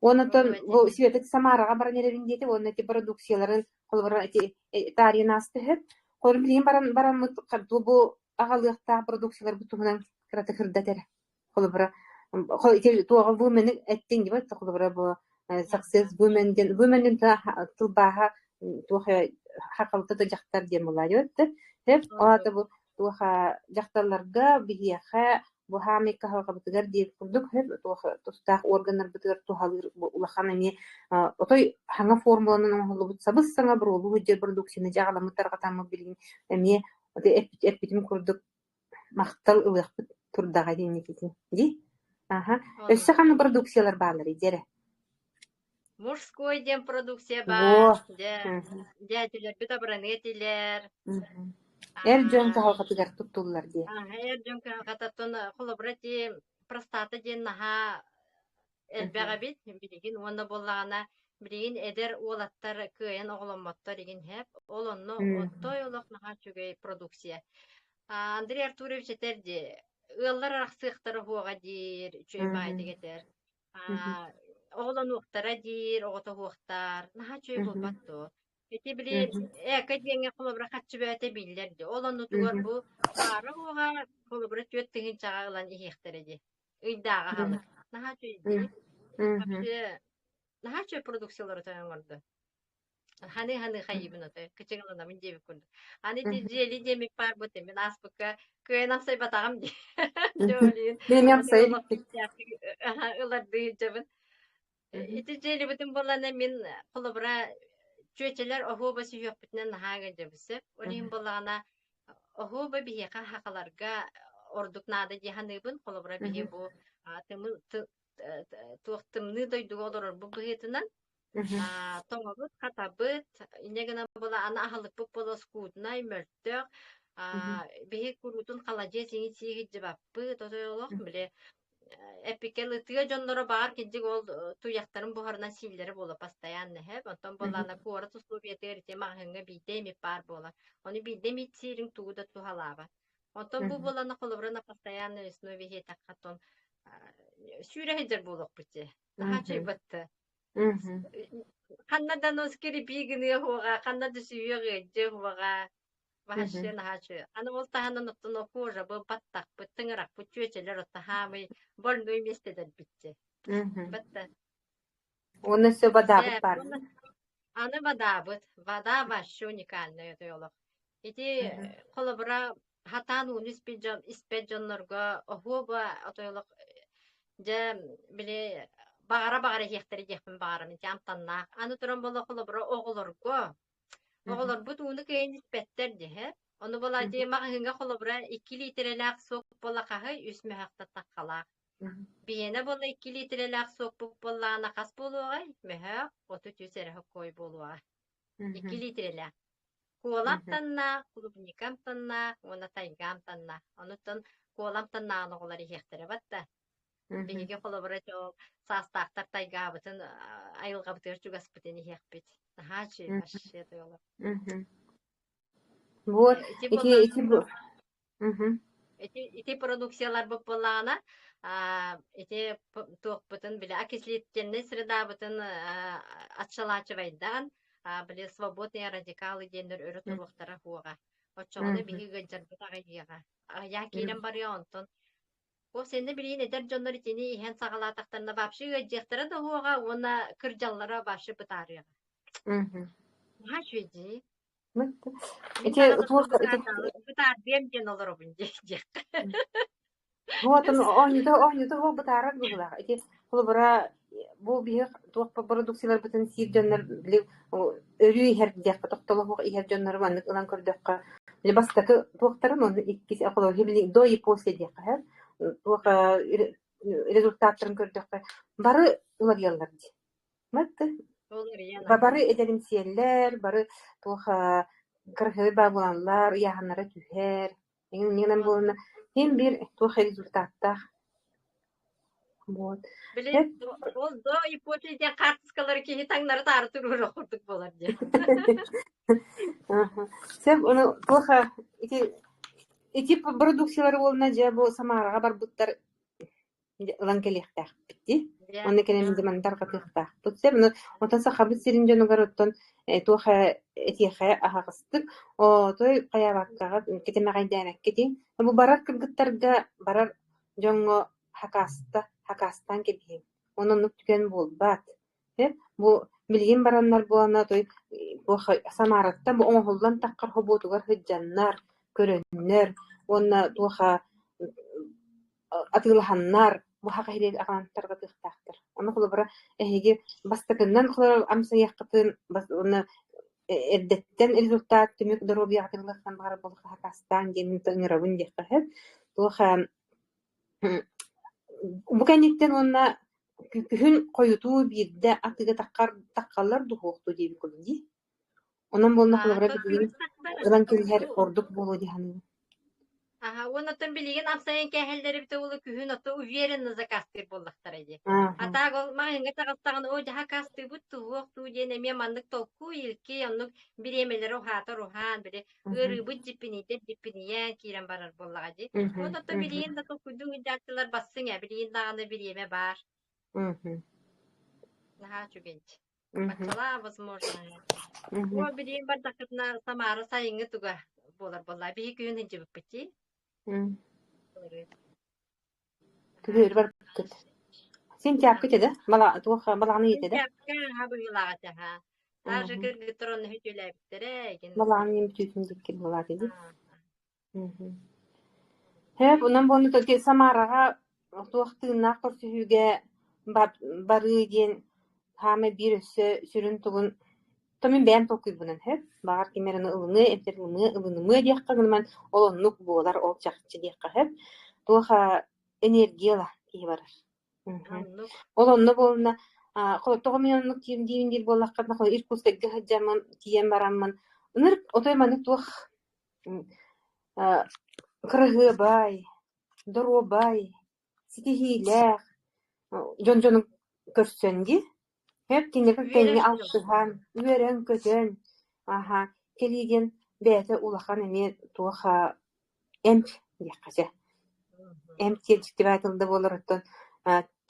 Speaker 1: Уонна
Speaker 2: Оо,
Speaker 1: бу
Speaker 2: этимэ.
Speaker 1: Света Самараҕа баран эрэбин диэтэ уонна ити продукцияларын холобура ити таарыйан ааста үһү. Холобур билигин баран бараммыт бу аҕалыахтаах продукцияларбыт туһунан кыратык сырдат эрэ. Холобура, туоҕа women эттиҥ дии холобура бу success women диэн women диэн тылбааһа туох хахалта да дьахтар диэн буолаа диэбит Тэп
Speaker 2: Оннук.
Speaker 1: ол бу туох дьахталларга биһиэхэ бу хаамый кыһалҕабытыгар диир курдук туох тустаах органнарбытыгар туһалыыр улахан эмиэ отой хаҥа формуланан оҥоһуллубут сабыс-саҥа буруолуу сылдьар продукцияны дьаҕаламмыт тарҕатаммыт билигин эмиэ эппитим курдук Махтал ылыахпыт турдаҕа диэникитин дии. Аһа. Өссө
Speaker 2: Оннук.
Speaker 1: ханнык продукциялар баалларый дьэ эрэ?
Speaker 2: Мужской диэн продукция
Speaker 1: Во.
Speaker 2: баар. Дьэ,
Speaker 1: Мгм.
Speaker 2: дьээдьэлэрбит абыраныа этилэр.
Speaker 1: Мгм. Эр дьон
Speaker 2: Аа,
Speaker 1: кыһалҕатыгар туттуллар дии.
Speaker 2: эр дьон кыһалҕатыттан холобура ити простата диэн наһаа элбэх
Speaker 1: Мгм.
Speaker 2: эбит билигин уонна буоллаҕына билигин эдэр уолаттар кыайан оҕоломмоттор игин һээп ол онно
Speaker 1: Мгм.
Speaker 2: отой олох наһаа үчүгэй продукция. Андрей Артурович этэр дии ыаллар арахсыахтара уһуоҕа диир үчүгэй
Speaker 1: Мгм.
Speaker 2: баайдык этэр.
Speaker 1: Мгм.
Speaker 2: Аа, оҕолонуохтара диир, оҕото уһуохтаар. Наһаа үчүгэй
Speaker 1: Мгм.
Speaker 2: буолбат дуо? Ити били
Speaker 1: Мгм.
Speaker 2: эко диэҥҥэ холобура харчы бөҕөтө биллэр дии. Ол оннутугар
Speaker 1: Мгм.
Speaker 2: бу баара уоҕа холобура 4000-ҕа ылан иһиэхтэрэ дии. Ыйдааҕы
Speaker 1: Мгм.
Speaker 2: аһылык. Наһаа үчүгэй дии.
Speaker 1: Мгм.
Speaker 2: Вообще наһаа үчүгэй продукциялары тойон оҥордо. Ханыы-ханыы хайыыбын отой, кычыгыланабын диэбит курдук. Аны ити
Speaker 1: Мгм.
Speaker 2: дьиэли диэмик баарбыт мин ааспыкка кыайан амсайбатаҕым дии. Дьэ
Speaker 1: Мгм.
Speaker 2: ол иһин
Speaker 1: Мин эмиэ
Speaker 2: отой
Speaker 1: амсайа
Speaker 2: олох
Speaker 1: иликпин.
Speaker 2: күүстээхтик ылардыы сылдьабын.
Speaker 1: Мгм.
Speaker 2: Ити дьиэлибитин буоллаҕына мин холобура чүөчэлэр оһуоба сүһүөхпүтүнэн наһаа ыалдьабыт сөп. Ол иһин
Speaker 1: Мгм.
Speaker 2: буоллаҕына оһуоба биһиэхэ сахаларга ордук наада дии саныыбын. Холобура биһи
Speaker 1: Мгм.
Speaker 2: бу туох тымныы дойдуга олорорбут быһыытынан
Speaker 1: Мгм.
Speaker 2: Тоҥобут, хатабыт, инньэ гынан буола аны аһылыкпыт буола скуднай, мөлтөх,
Speaker 1: Мгм.
Speaker 2: биһи куруутун халадьыас иҥин сии сылдьыбаппыт, отой олох били эпикэл ытыа дьонноро баар кирдик ол туйахтарын буһарынан сииллэрэ буола постоянно иһэ. Онтон
Speaker 1: Мгм.
Speaker 2: буоллаҕына куорат условиятыгар ити маҕаһыыҥҥа биирдэ эмит баар буолар. Ону биирдэ эмит сиириҥ тугу да туһалаабат. Онтон бу
Speaker 1: Мгм.
Speaker 2: буолана холобура на постоянной основе иһиэтэххэ оттон сүүрэ сылдьар буолуохпут дии. Наһаа
Speaker 1: Мгм.
Speaker 2: үчүгэй
Speaker 1: Мгм.
Speaker 2: Ханна да носкирипии гыныа уоҕа, ханна да сүһүөх ыалдьыа уоҕа,
Speaker 1: Мгм.
Speaker 2: вообще наһаа үчүгэй. Аны ол таһынан оттон кожабы, баттахпыт, тыҥырахпыт, чүөчэлэр отто хаамый больной миэстэлэрбит дии.
Speaker 1: Мгм.
Speaker 2: Батта
Speaker 1: Уонна өссө бадаабыт
Speaker 2: Сээп
Speaker 1: баар
Speaker 2: уонна
Speaker 1: дии.
Speaker 2: аны бадаабыт. Вода вообще уникальная өтөй олох. Ити
Speaker 1: Мгм.
Speaker 2: холобура хатаан ууну испит дьон испэт дьоннорго оһуоба отой олох дьэ били баҕара-баҕара иһиэхтэрэ диэхпин баҕарабын ити амтаннаах. Аны туран буолла холобура оҕолорго
Speaker 1: Мгм.
Speaker 2: оҕолорбут ууну кыайан испэттэр дьэ. Ону буолла
Speaker 1: Мгм.
Speaker 2: ити маҕаһыыҥҥа холобура 2 лиитирэлээх сок буолла хаһый үс мөһөөхтө таххалаах.
Speaker 1: Мгм.
Speaker 2: Биһиэнэ буолла 2 лиитирэлээх суоппут буоллаҕына хас буолуоҕай? Мөһөөх 33 эрэ хоккой буолуоҕа. 2
Speaker 1: Мгм.
Speaker 2: лиитирэлээх. Куола
Speaker 1: Мгм.
Speaker 2: амтаннаах, клубника амтаннаах уонна тайга амтаннаах. Онуттан куола амтаннааҕын оҕолор иһиэхтэрэ батта.
Speaker 1: Мгм.
Speaker 2: Биһиги холобура ол саастаахтар тайгаабытын айылҕабытыгар чугаспытын иһиэхпит. Наһаа үчүгэй
Speaker 1: Мгм.
Speaker 2: вообще тойолор.
Speaker 1: Мгм. Вот
Speaker 2: Ити
Speaker 1: ити
Speaker 2: буоллаҕына
Speaker 1: ити бу Мгм.
Speaker 2: Ити ити продукцияларбыт буоллаҕына, ити туохпутун били окислительнай средабытын отшелачивайдаан, били свободные радикалы диэннэр өрө
Speaker 1: М.
Speaker 2: туруохтара суоҕа. Оччоҕуна
Speaker 1: Мгм.
Speaker 2: биһиги ыалдьарбыт аҕыйыаҕа. Аҕыйах
Speaker 1: М.
Speaker 2: киирэн барыа онтон ол сэннэ билигин эдэр дьоннор итини иһэн саҕалаатахтарына вообще ыалдьыахтара да суоҕа уонна кырдьаллара вообще бытаарыаҕа.
Speaker 1: Мгм.
Speaker 2: Наһаа үчүгэй дии. Мин
Speaker 1: Ити
Speaker 2: даҕаны
Speaker 1: туох ити
Speaker 2: бытаардыам диэн олоробун диэххэ.
Speaker 1: Уотун оонньута оонньута суох бытаарар быһыылаах. Ити холобура бу биһи туох бородууксуйаларбытын сиир дьоннор били өрүү иһэр диэххэ тохтоло суох иһэр дьоннору маннык ылан көрдөххө били бастакы туохтарын уонна иккис холобура били до и после диэххэ сөп туох результаттарын көрдөххө бары уларыйаллар дии.
Speaker 2: Ол эрийэн
Speaker 1: Бары
Speaker 2: аһа.
Speaker 1: эдэримсийэллэр, бары туох кыраһыабай баа буолаллар, ыйааһыннара түһэр, эҥин буолана
Speaker 2: Оннук.
Speaker 1: син биир туох результаттаах. Вот.
Speaker 2: Били ол до Япония диэн хаартыскалары киһи таҥнары таары туруорар курдук буолар диэн.
Speaker 1: Сөп, ону туох ити ити продукциялары уонна дьэ бу Самараҕа барбыттар ылан кэлиэхтээхпит дии. Уонна кэлэн дьэ манна тарҕатыахтаахпыт. Сөп, ону оттон Сахабыт сирин дьонугар оттон туох этиэхэ аһаҕастык отой хайаабаккаҕа кэтэмэҕэйдээбэккитин бу барар кыргыттарга барар дьоҥҥо хакааста хакаастаан кэбиһиҥ. Уонна оннук түгэн буолбат. Бу билигин бараннар буолана той туох Самараттан бу оҥоһуллан таххар хобуотугар сылдьаннар, көрөннөр уонна туоха атыылаһаннар бу саха иһигэр аҕалан тарҕатыахтаахтар. Ону холобура эһиги бастакыннан холобура амсайыаххытын уонна эрдэттэн результат түмүк доруобуйаҕытын ылыахтан баҕарар буоллахха хакаастаан диэн ыҥырабын диэххэ сөп. Туох Бу кэнниттэн уонна күһүн хойутуу биирдэ атыыга таххаллар духуохтуу диэбит курдук дии. Онон буолла холобура билигин ылан кэбиһэр ордук буолуо дии саныыбын.
Speaker 2: Аха, уонна оттон билигин амсайан кээһэллэр эбитэ буолуо күһүн ото уверенно заказтыыр буоллахтара дии. А так ол маҕаһыыҥҥа таҕыстаҕына оо дьэ хакастыыбыт туһуох дуу диэн эмиэ маннык толкуй илки оннук бириэмэлэрэ уһаатар уһаан били ыарыыбыт дьиппинийдэр дьиппинийэн киирэн барар буоллаҕа дии. Вот ото билигин да толкуйдуу ыйдааччылар бассыҥ ээ билигин даҕаны бириэмэ баар. Наһаа үчүгэй. Баччалаа возможно. О билигин бардаххытына Самара сайыҥҥы туга буолар буолла. Биһи күһүн сылдьыбыппыт дии.
Speaker 1: Күһүөрү барбыккыт. Сентябрь этэ да? Бала туох балаҕан ыйыта да?
Speaker 2: Сентябрьга аһа быһыылаах этэ аһа. Даже кыргыттар онно үтүөлээбиттэрэ игин.
Speaker 1: Балаҕан ыйын бүтүүтүн диэки буолаат ини. Һээп, онон буолла токи Самараҕа туох тыыннаах көрсүһүүгэ барыы диэн хаамай биир өссө сүрүн тугун то мин бэйэм толкуйбунан һэп, баҕар ким эрэ ылыныа эбэтэр ылыныа ылынымыа диэххэ гынан ол оннук буолар, ол чахчы диэххэ сөп. Туох энергия ыла киһи барар.
Speaker 2: Оннук.
Speaker 1: Ол онно буолна тоҕо мин оннук диибин диир буоллаххына Иркутскайга сылдьаммын тиийэн бараммын ынырык отой маннык туох Кыраһыабай, доруобай, ситиһиилээх дьон дьону көрсөн дии, һэп кинилэр
Speaker 2: Үөрэр
Speaker 1: тэҥҥэ
Speaker 2: дьон.
Speaker 1: алтыһан, үөрэн-көтөн, аһа, кэлии диэн бэйэтэ улахан эмиэ туох эмп диэххэ чэ. Эмп диэн дьиктибэт тыл да буолар оттон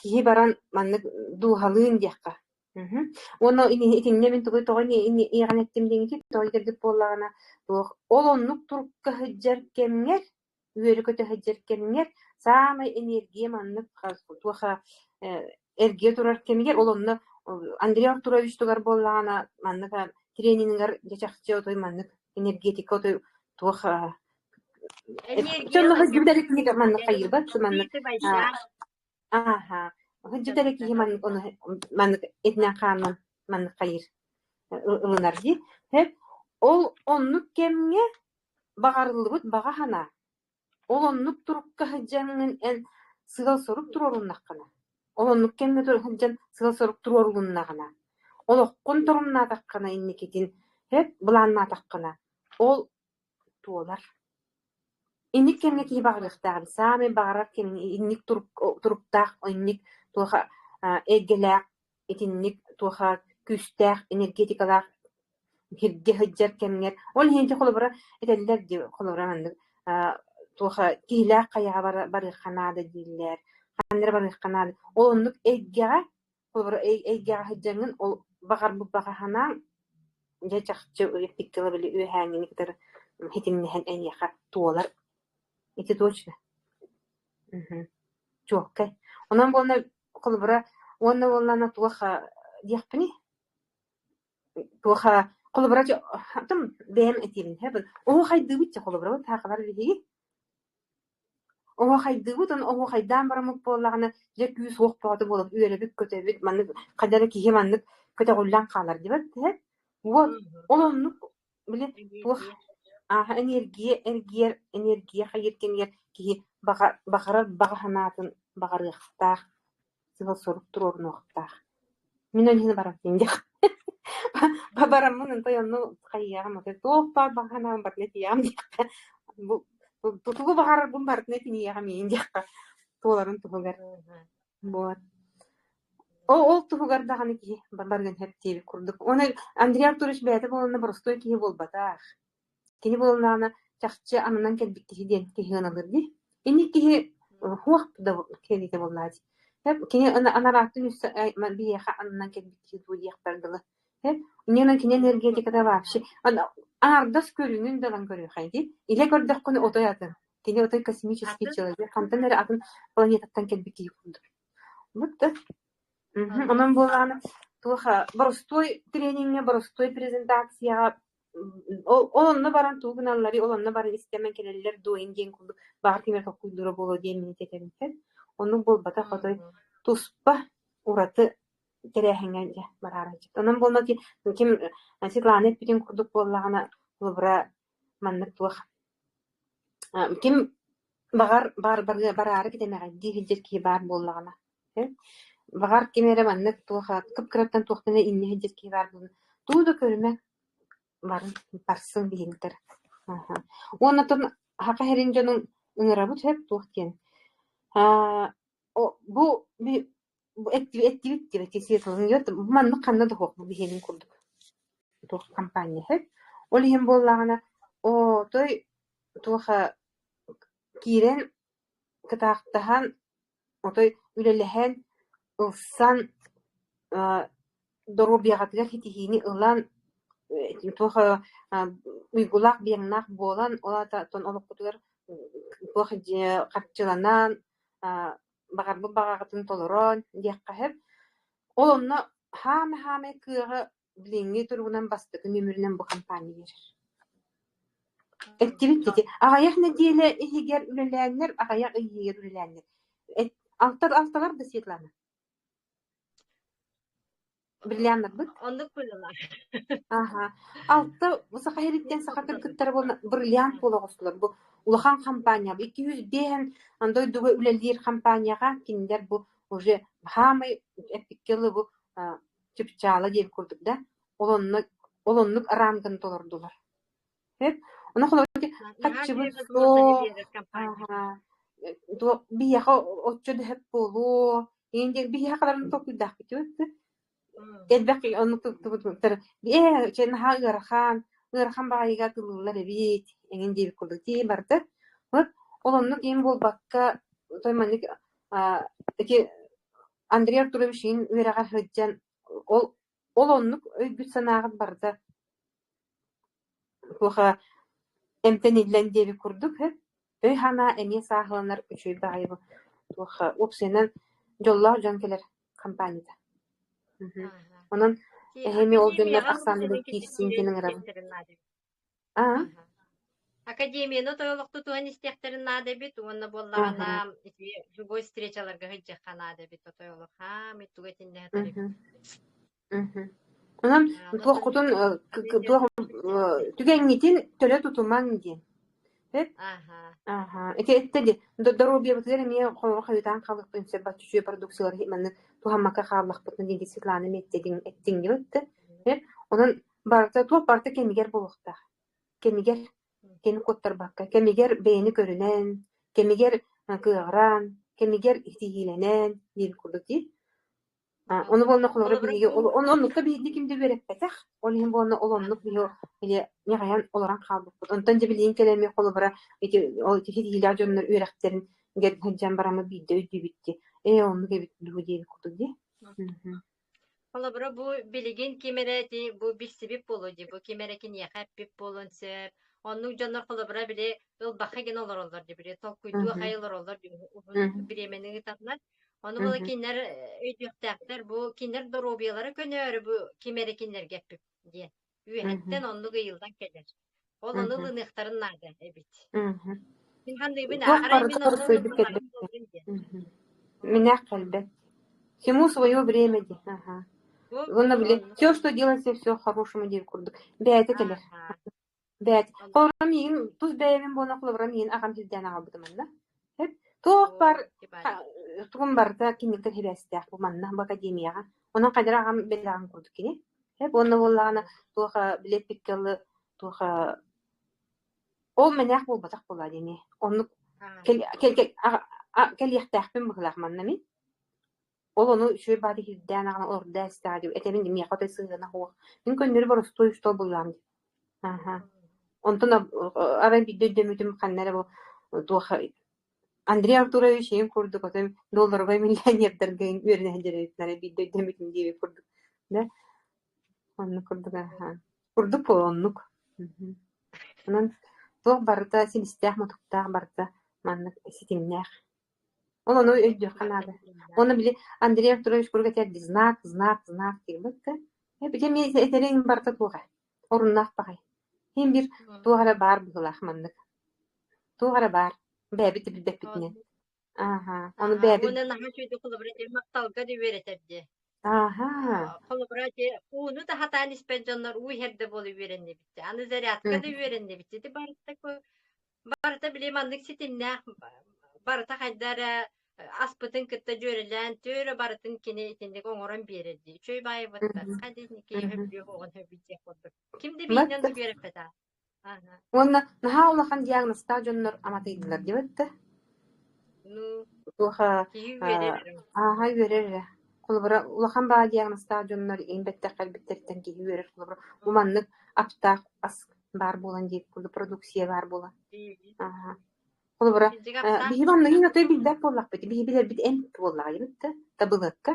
Speaker 1: киһи баран маннык дууһалыын диэххэ Мгм. Уонна итиннэ мин тугу тоҕо иэҕэн эттим диэҥити тоҕо итирдик буоллаҕына туох ол оннук турукка сылдьар кэмҥэр үөрэ-көтө сылдьар кэмҥэр саамай энергия маннык туох эргийэ турар кэмигэр ол онно Андрей Артурович тугар буоллаҕына маннык тренингар дьэ чахчы отой маннык энергетика отой туох
Speaker 2: Энергия
Speaker 1: маннык хайыыбат маннык Ааһа, сылдьыт эрэ киһи маннык ону маннык этинэн-хаанынан маннык хайыыр ылынар дии. Сөп. Ол оннук кэмҥэ баҕарыллыбыт баҕа санаа, ол оннук турукка сылдьаҥҥын эн сыал-сорук туруоруннаххына, ол оннук кэмҥэ сылдьан сыал-сорук туруорулуннаҕына, олоххун торумнаатаххына инникитин, сөп, былааннаатаххына, ол туолар. Инник кэмҥэ киһи баҕарыахтаах эбит, саамай баҕарар кэмин инник туруктаах, инник туоха эйгэлээх, итинник туоха күүстээх, энергетикалаах сиргэ сылдьар кэмҥэр. Ол иһин ити холобура этэллэр дии, холобура маннык туоха киһилээх хайаҕа барыахха наада дииллэр, ханна эрэ барыахха наада. Ол оннук эйгэҕэ Холобура, эйгэҕэ сылдьаҥҥын ол баҕарбыт баҕа санааҥ дьэ чахчы эппиккэ дылы били үөһээҥҥини кытары ситимнэһэн эйиэхэ туолар. Ити точно. Мгм. Чуолкай. Онон буолла холобура уонна буоллаҕына туох диэхпиний? Туох холобура бэйэм этиибин оһуохайдыыбыт дьэ холобура саахалар биһиги Оһуохайдыыбыт уонна оһуохайдаан бараммыт буоллаҕына, дьэ күүс-уох бөҕөтө буолан үөрэбит-көтөбүт, маннык хайда эрэ киһи маннык көтөҕүллэн хаалар диэбэт этэ. Вот ол оннук били туох ааһа эниэргийэ эргийэр, эниэргийэ хайыыр кэмигэр киһи баҕа баҕарар баҕа санаатын баҕарыахтаах сыал-сорук туруорунуохтаах. Мин ол иһин бараммын диэх бараммын онтон онно хайыаҕым аты туох баар баҕа санаам барытын этиэҕим диэххэ бу тугу баҕарарбын барытын этиниэҕим иин диэххэ туоларын туһугар. Вот. Ол, ол туһугар даҕаны киһи барыан сөп диэбит курдук. Уонна Андрей Артурович бэйэтэ буоланна боростуой киһи буолбатах. Кини буоллаҕына чахчы ананан кэлбит киһи диэн киһи ыналыыр дии. Инник киһи хуох да кэлиитэ буоллаа дии. Кини анарааттын үс биһиэхэ ананан кэлбит киһи дуу диэхпэр дылы. Инньэ кини энергетиката вообще аҥардас көрүҥүн да ылан көрүөххэ дии. Илэ көрдөххүнэ отой атын. Кини отой космический
Speaker 2: Атын?
Speaker 1: человек, хантан эрэ атын планетаттан кэлбит киһи курдук. Вот да. Онон буоллаҕына туох боростуой трениҥҥэ, боростуой презентацияҕа ол ол онно баран тугу гыналларый, ол онно баран истэмэн кэлэллэр дуо диэн курдук баҕар ким эрэ толкуйдуура буолуо диэн мин этэрим Оннук буолбатах отой туспа ураты тэрээһиҥҥэ дьэ бараары Онон буолла ким Светлана эппитин курдук буоллаҕына холобура маннык туох ким баҕар бараары кэтэмэҕэйдии сылдьар киһи баар буоллаҕына Баҕар ким эрэ маннык туох кып-кыраттан туохтан эрэ инньэ сылдьар киһи баар буолан тугу да көрүмэ барын барсыҥ биһиэнтэр Уонна оттон саха сирин дьонун ыҥырабыт сөп туох диэн бу эттибит диэбит маннык ханна да суох бу биһиэнин курдук туох компания сөп Ол иһин буоллаҕына отой туох киирэн кытаахтаһан Отой үлэлэһэн, ылсан, доруобуйаҕытыгар ситиһиини ылан, туох уйгулаах-быйаҥнаах буолан, ол аата оттон олоххутугар туох харчыланан, баҕарбыт баҕаҕытын толорон диэххэ сөп. Ол онно хаама-хаамай кыаҕы билиҥҥи туругунан бастакы нүөмэринэн бу компания биэрэр. Эттибит ити. Аҕыйах нэдиэлэ иһигэр үлэлээннэр, аҕыйах ый иһигэр үлэлээннэр. Алталар да Светлана? Бриллианнарбыт?
Speaker 2: Оннук быһыылаах.
Speaker 1: Аха. Алта саха иһириттэн саха кыргыттара буолла бриллиант буола оҕустулар. Бу улахан компания. 205 дойдуга үлэлиир компанияҕа кинилэр бу уже хаамай эппиккэ дылы бу чыпчаала диэн курдук да ол онно ол оннук рамканы толордулар. Сөп. Ону холобур
Speaker 2: Наһаа
Speaker 1: хаччыбыт
Speaker 2: үчүгэй возможность
Speaker 1: суох,
Speaker 2: биэрэр компания.
Speaker 1: туох биһиэхэ оччо да сөп буолуо, диэн биһиэхэ халарын толкуйдаахпыт Элбэх оннук туттубуттар ээ чэ наһаа ыарахан, ыарахан баҕайыга тыллыллар эбит эҥин диэбит курдук дии барда. Вот ол оннук иин буолбакка той маннык ити Андрей Артурович иин үөрэҕэр сылдьан ол ол оннук өйгүт-санааҕыт барыта туоха эмтэниллэн диэбит курдук өй-санаа эмиэ сааһыланар үчүгэй баҕайы туох уопсайынан дьоллоох дьон кэлэр компанията. Онон эһэми ол дьоннор
Speaker 2: Академияҕа
Speaker 1: ахсааныгар киирсиҥ
Speaker 2: киирэн
Speaker 1: диэн ыҥырабын.
Speaker 2: истиэхтэрин наада эбит.
Speaker 1: Аа?
Speaker 2: Академияны тойолохту туһан истиэхтэрин наада эбит уонна буоллаҕына ити живой встречаларга сылдьыахха наада эбит тойолох хаамый тугу этиннэһэтэр эбит.
Speaker 1: Онон туоххутун туох түгэҥҥитин төлө тутумаҥ диэн. Сөп? Аха. Ити эттэ дии, доруобуйабытыгар эмиэ хойутаан хаалыахпытын сөп, бачча үчүгэй продукциялары маннык туһаммакка хааллахпытына диэн Светлана эмиэ эттиҥ диэбит. Сөп? Онон барыта туох барыта кэмигэр буолуохтаах. Кэмигэр кэми куоттарбакка, кэмигэр бэйэни көрүнэн, кэмигэр кыаҕыран, кэмигэр итиһиилэнэн диэн курдук дии. Ону буолла холобура
Speaker 2: Холобура
Speaker 1: биһиги
Speaker 2: бу
Speaker 1: ол оннукка биһиги ким да үөрэппэтэх, ол иһин буолла ол оннук биһиги били ньаҕайан олорон хаалбыппыт. Онтон дьэ билигин кэлэн эмиэ холобура ити ол ити ситиһиилээх дьоннор үөрэхтэрин сылдьан бараммыт биирдэ өйдүүбүт дии. Ээ оннук эбит дуу диэбит курдук дии.
Speaker 2: Холобура бу билигин ким эрэ ити бу билсибит буолуо дии, бу ким эрэ киниэхэ эппит буолуон сөп. Оннук дьоннор холобура били ылбахха гына олороллор дии, били толкуйдуу ахай олороллор дии, уһун бириэмэни ыытаннар. Ону була кинилэр өйдүөхтээхтэр, бу кинилэр доруобуйалара көнөөрү бу ким эрэ кинилэргэ эппит диэн. Үөһэттэн оннук ыйыллан кэлэр. Ол ону ылыныахтарын наада эбит. Мин ханныыбын
Speaker 1: Туох
Speaker 2: арай
Speaker 1: барыта
Speaker 2: мин онно
Speaker 1: сойбут
Speaker 2: ылынарым
Speaker 1: кэлбэт.
Speaker 2: буоллун диэн.
Speaker 1: Минээх кэлбэт. Всему свое время дии. Аха.
Speaker 2: Бу
Speaker 1: Уонна били
Speaker 2: оннук.
Speaker 1: все, что делается, все хорошему диэн курдук. Бэйэтэ кэлэр.
Speaker 2: Аха.
Speaker 1: Бэйэтэ. Холобура миигин тус бэйэбин буолан холобура миигин аҕам сирдээн аҕалбытым манна. Туох бар тугум барыта киниктэн сибээстээх бу манна бу академияҕа. Онон хайдах аҕам бэлэҕин курдук кини. Уонна буоллаҕына туох билиэппиккэ ылы туох Ол мэнээх буолбатах буолаа дии Оннук кэлиэхтээхпин быһыылаах манна мин. Ол ону үчүгэй баҕайы киирдээн аҕана олордо истэҕэ дии этэбин дии миэхэ отой сыһыана суох. Мин көннөрү боростуой устуол буллаҕым дии. Аһа. Онтон арай биирдэ өйдөммүтүм ханна эрэ бу туох Андрей Артурович ийэм курдук отой долларовай миллионердарга үөрэнэ сылдьар эбит арай биирдэ өйдөммүтүм диэбит курдук. Да? Оннук курдук аһа. Курдук буолуо оннук. Онон туох барыта силистээх-мутуктаах барыта маннык ситимнээх. Ол ону өйдүөххэ
Speaker 2: Барыта
Speaker 1: наада.
Speaker 2: ситимнээх.
Speaker 1: Уонна били Андрей Артурович куруук этэр дии знак, знак, знак диир да? Э, эмиэ этэриҥ барыта туох ээ? Оруннаах баҕайы. Син биир туох эрэ баар быһыылаах маннык. Туох эрэ баар. Бэйэбит да билбэппитинэн.
Speaker 2: Оннук.
Speaker 1: Ааһа. Ону
Speaker 2: Аһаа,
Speaker 1: бэйэбит
Speaker 2: уонна наһаа үчүгэйдик холобура ити махталга да үөрэтэр дии.
Speaker 1: Ааһа.
Speaker 2: Холобура ити ууну да сатаан испэт дьоннор уу иһэр да буола үөрэннибит. Аны зарядка да үөрэннибит. Ити барыта барыта били маннык ситимнээх барыта хайда эрэ аспытын кытта дьүөрэлээн түөрэ барытын кини итинник оҥорон биэрэр дии. Үчүгэй баайбыттар. Хайда итинник киһи сөбүлүөх оҕон сөбүлдьиэх курдук. Ким да биһинэн
Speaker 1: Батта.
Speaker 2: да үөрэппэтэ. Ага.
Speaker 1: Уонна наһаа улахан диагнозтаах дьоннор аматыйдылар диэбит да.
Speaker 2: Ну,
Speaker 1: Туох
Speaker 2: киһи үөрэр эрэ.
Speaker 1: ааһа үөрэр эрэ. Холобура, улахан баҕа диагнозтаах дьоннор иин бэттэх кэлбиттэриттэн киһи үөрэр. Холобура, бу маннык аптаах ас баар буолан диэбит курдук продукция баар буолан. Ааһа. Холобура,
Speaker 2: Кырдьык аптаах
Speaker 1: биһи манныгын отой билбэт буоллахпыт. Биһи билэрбит эмп буоллаҕа диэбит да, табылыакка.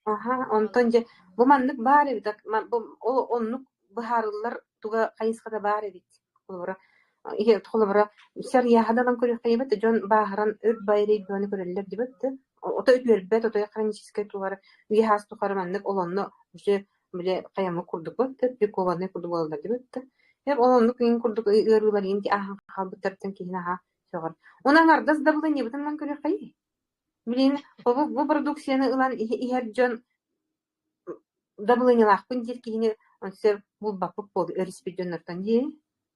Speaker 1: Аһа, онтон дьэ бу маннык баар эбит, бу ол оннук быһаарыллар туга хайысхата баар эбит. Холобура, холобура, сарыйааһын ылан көрүөххэ диэбит да, дьон бааһыран өр байрай бөҕөнү көрөллөр диэбит да, ото үтүөрбэт, отой хроническай тухары үйэ-саас тухары маннык ол онно уже били хайаммыт курдук да, прикованный курдук буолаллар диэбит да. Эр ол оннук иҥин курдук ыарыылар иҥин ааһан хаалбыттарыттан киһини аһаа сөҕөр. Онон аҥардас да былынньыбытын ылан көрүөххэйий. Билигин бу бу продукцияны ылан иһэр дьон дабылыанньалаахпын диир киһини өссө булбаппыт буолуо өрүспүт дьоннортон дии.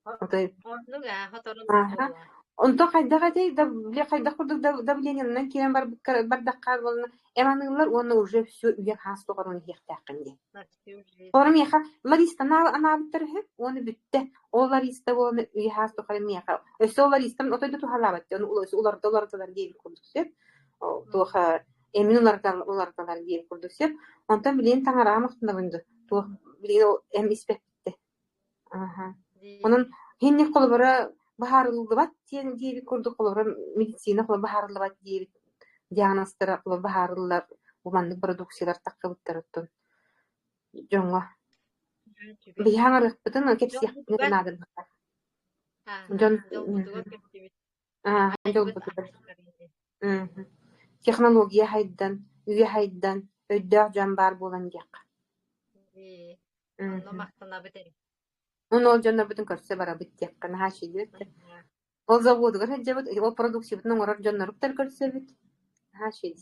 Speaker 1: Отой
Speaker 2: Оннук аа, хоторон
Speaker 1: ааһа.
Speaker 2: буолуо.
Speaker 1: Онтон хайдах этэй да били хайдах курдук давлениенан киирэн барбыкка бардахха буолна эм аныыллар уонна уже все үйэ хаас тухары иһиэхтээххин диэн.
Speaker 2: На всю жизнь.
Speaker 1: Ону миэхэ Лариса анаабыттар үһү уонна бүттэ. Ол Лариса буолан үйэ-саас тухары миэхэ өссө ол Ларисам отой да туһалаабат дьон уларыта уларыталар диэбит курдук сөп. Туох эмин уларыталар диэбит курдук сөп. Онтон билигин таҥараҕа махтанабын дуу туох билигин ол эм испэппиттэ. Аха. Онон хинник холобура быһаарыллыбат диэн диэбит курдук холобура медицина холобура быһаарыллыбат диэбит диагнозтара холобура быһаарыллар бу маннык продукциялар таххыбыттарыттан дьоҥҥо
Speaker 2: Үчүгэй.
Speaker 1: биһи аҥарыахпытын, кэпсиэхпитин
Speaker 2: Дьолбутугар
Speaker 1: наадалаах.
Speaker 2: ааһа,
Speaker 1: Дьон
Speaker 2: дьолбутугар көрсүбүт
Speaker 1: ааһа
Speaker 2: айбыт
Speaker 1: дьолбутугар
Speaker 2: аһаахтар ини.
Speaker 1: Технология хайдан, үйэ хайдан, өйдөөх дьон баар буолан диэххэ.
Speaker 2: Дии. Онно махтанабыт эрэ.
Speaker 1: Уонна ол дьоннорбутун көрсө барабыт диэххэ наһаа үчүгэй да. Ол заводугар сылдьабыт, ол продукциябытын оҥорор дьонноруттар көрсөбүт. Наһаа үчүгэй.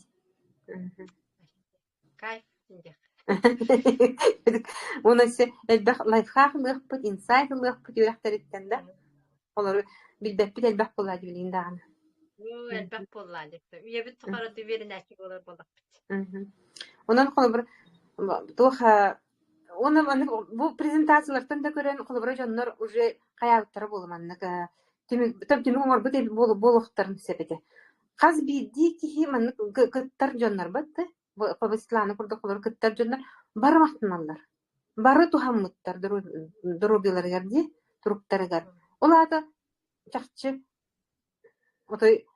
Speaker 2: Кайф диэх.
Speaker 1: Уонна өссө элбэх лайфхак ылыахпыт, инсайт ылыахпыт үөрэхтэриттэн да. Олору билбэппит элбэх буоллаа дии билигин даҕаны.
Speaker 2: Уу, элбэх буоллаа диэхтэ. Үйэбит тухары үөрэнээччи буолар буоллахпыт.
Speaker 1: Онон холобур туох уонна маннык бу презентациялартан да көрөн холобура дьоннор уже хайаабыттара буолла маннык түмүк түмүк оҥорбут буолуохтарын сөп этэ. Хас биирдии киһи маннык кыттар дьоннор да Светлана курдук холобур кыттар дьоннор бары махтаналлар. Бары туһаммыттар доруобуйаларыгар дии, туруктарыгар. Ол аата чахчы отой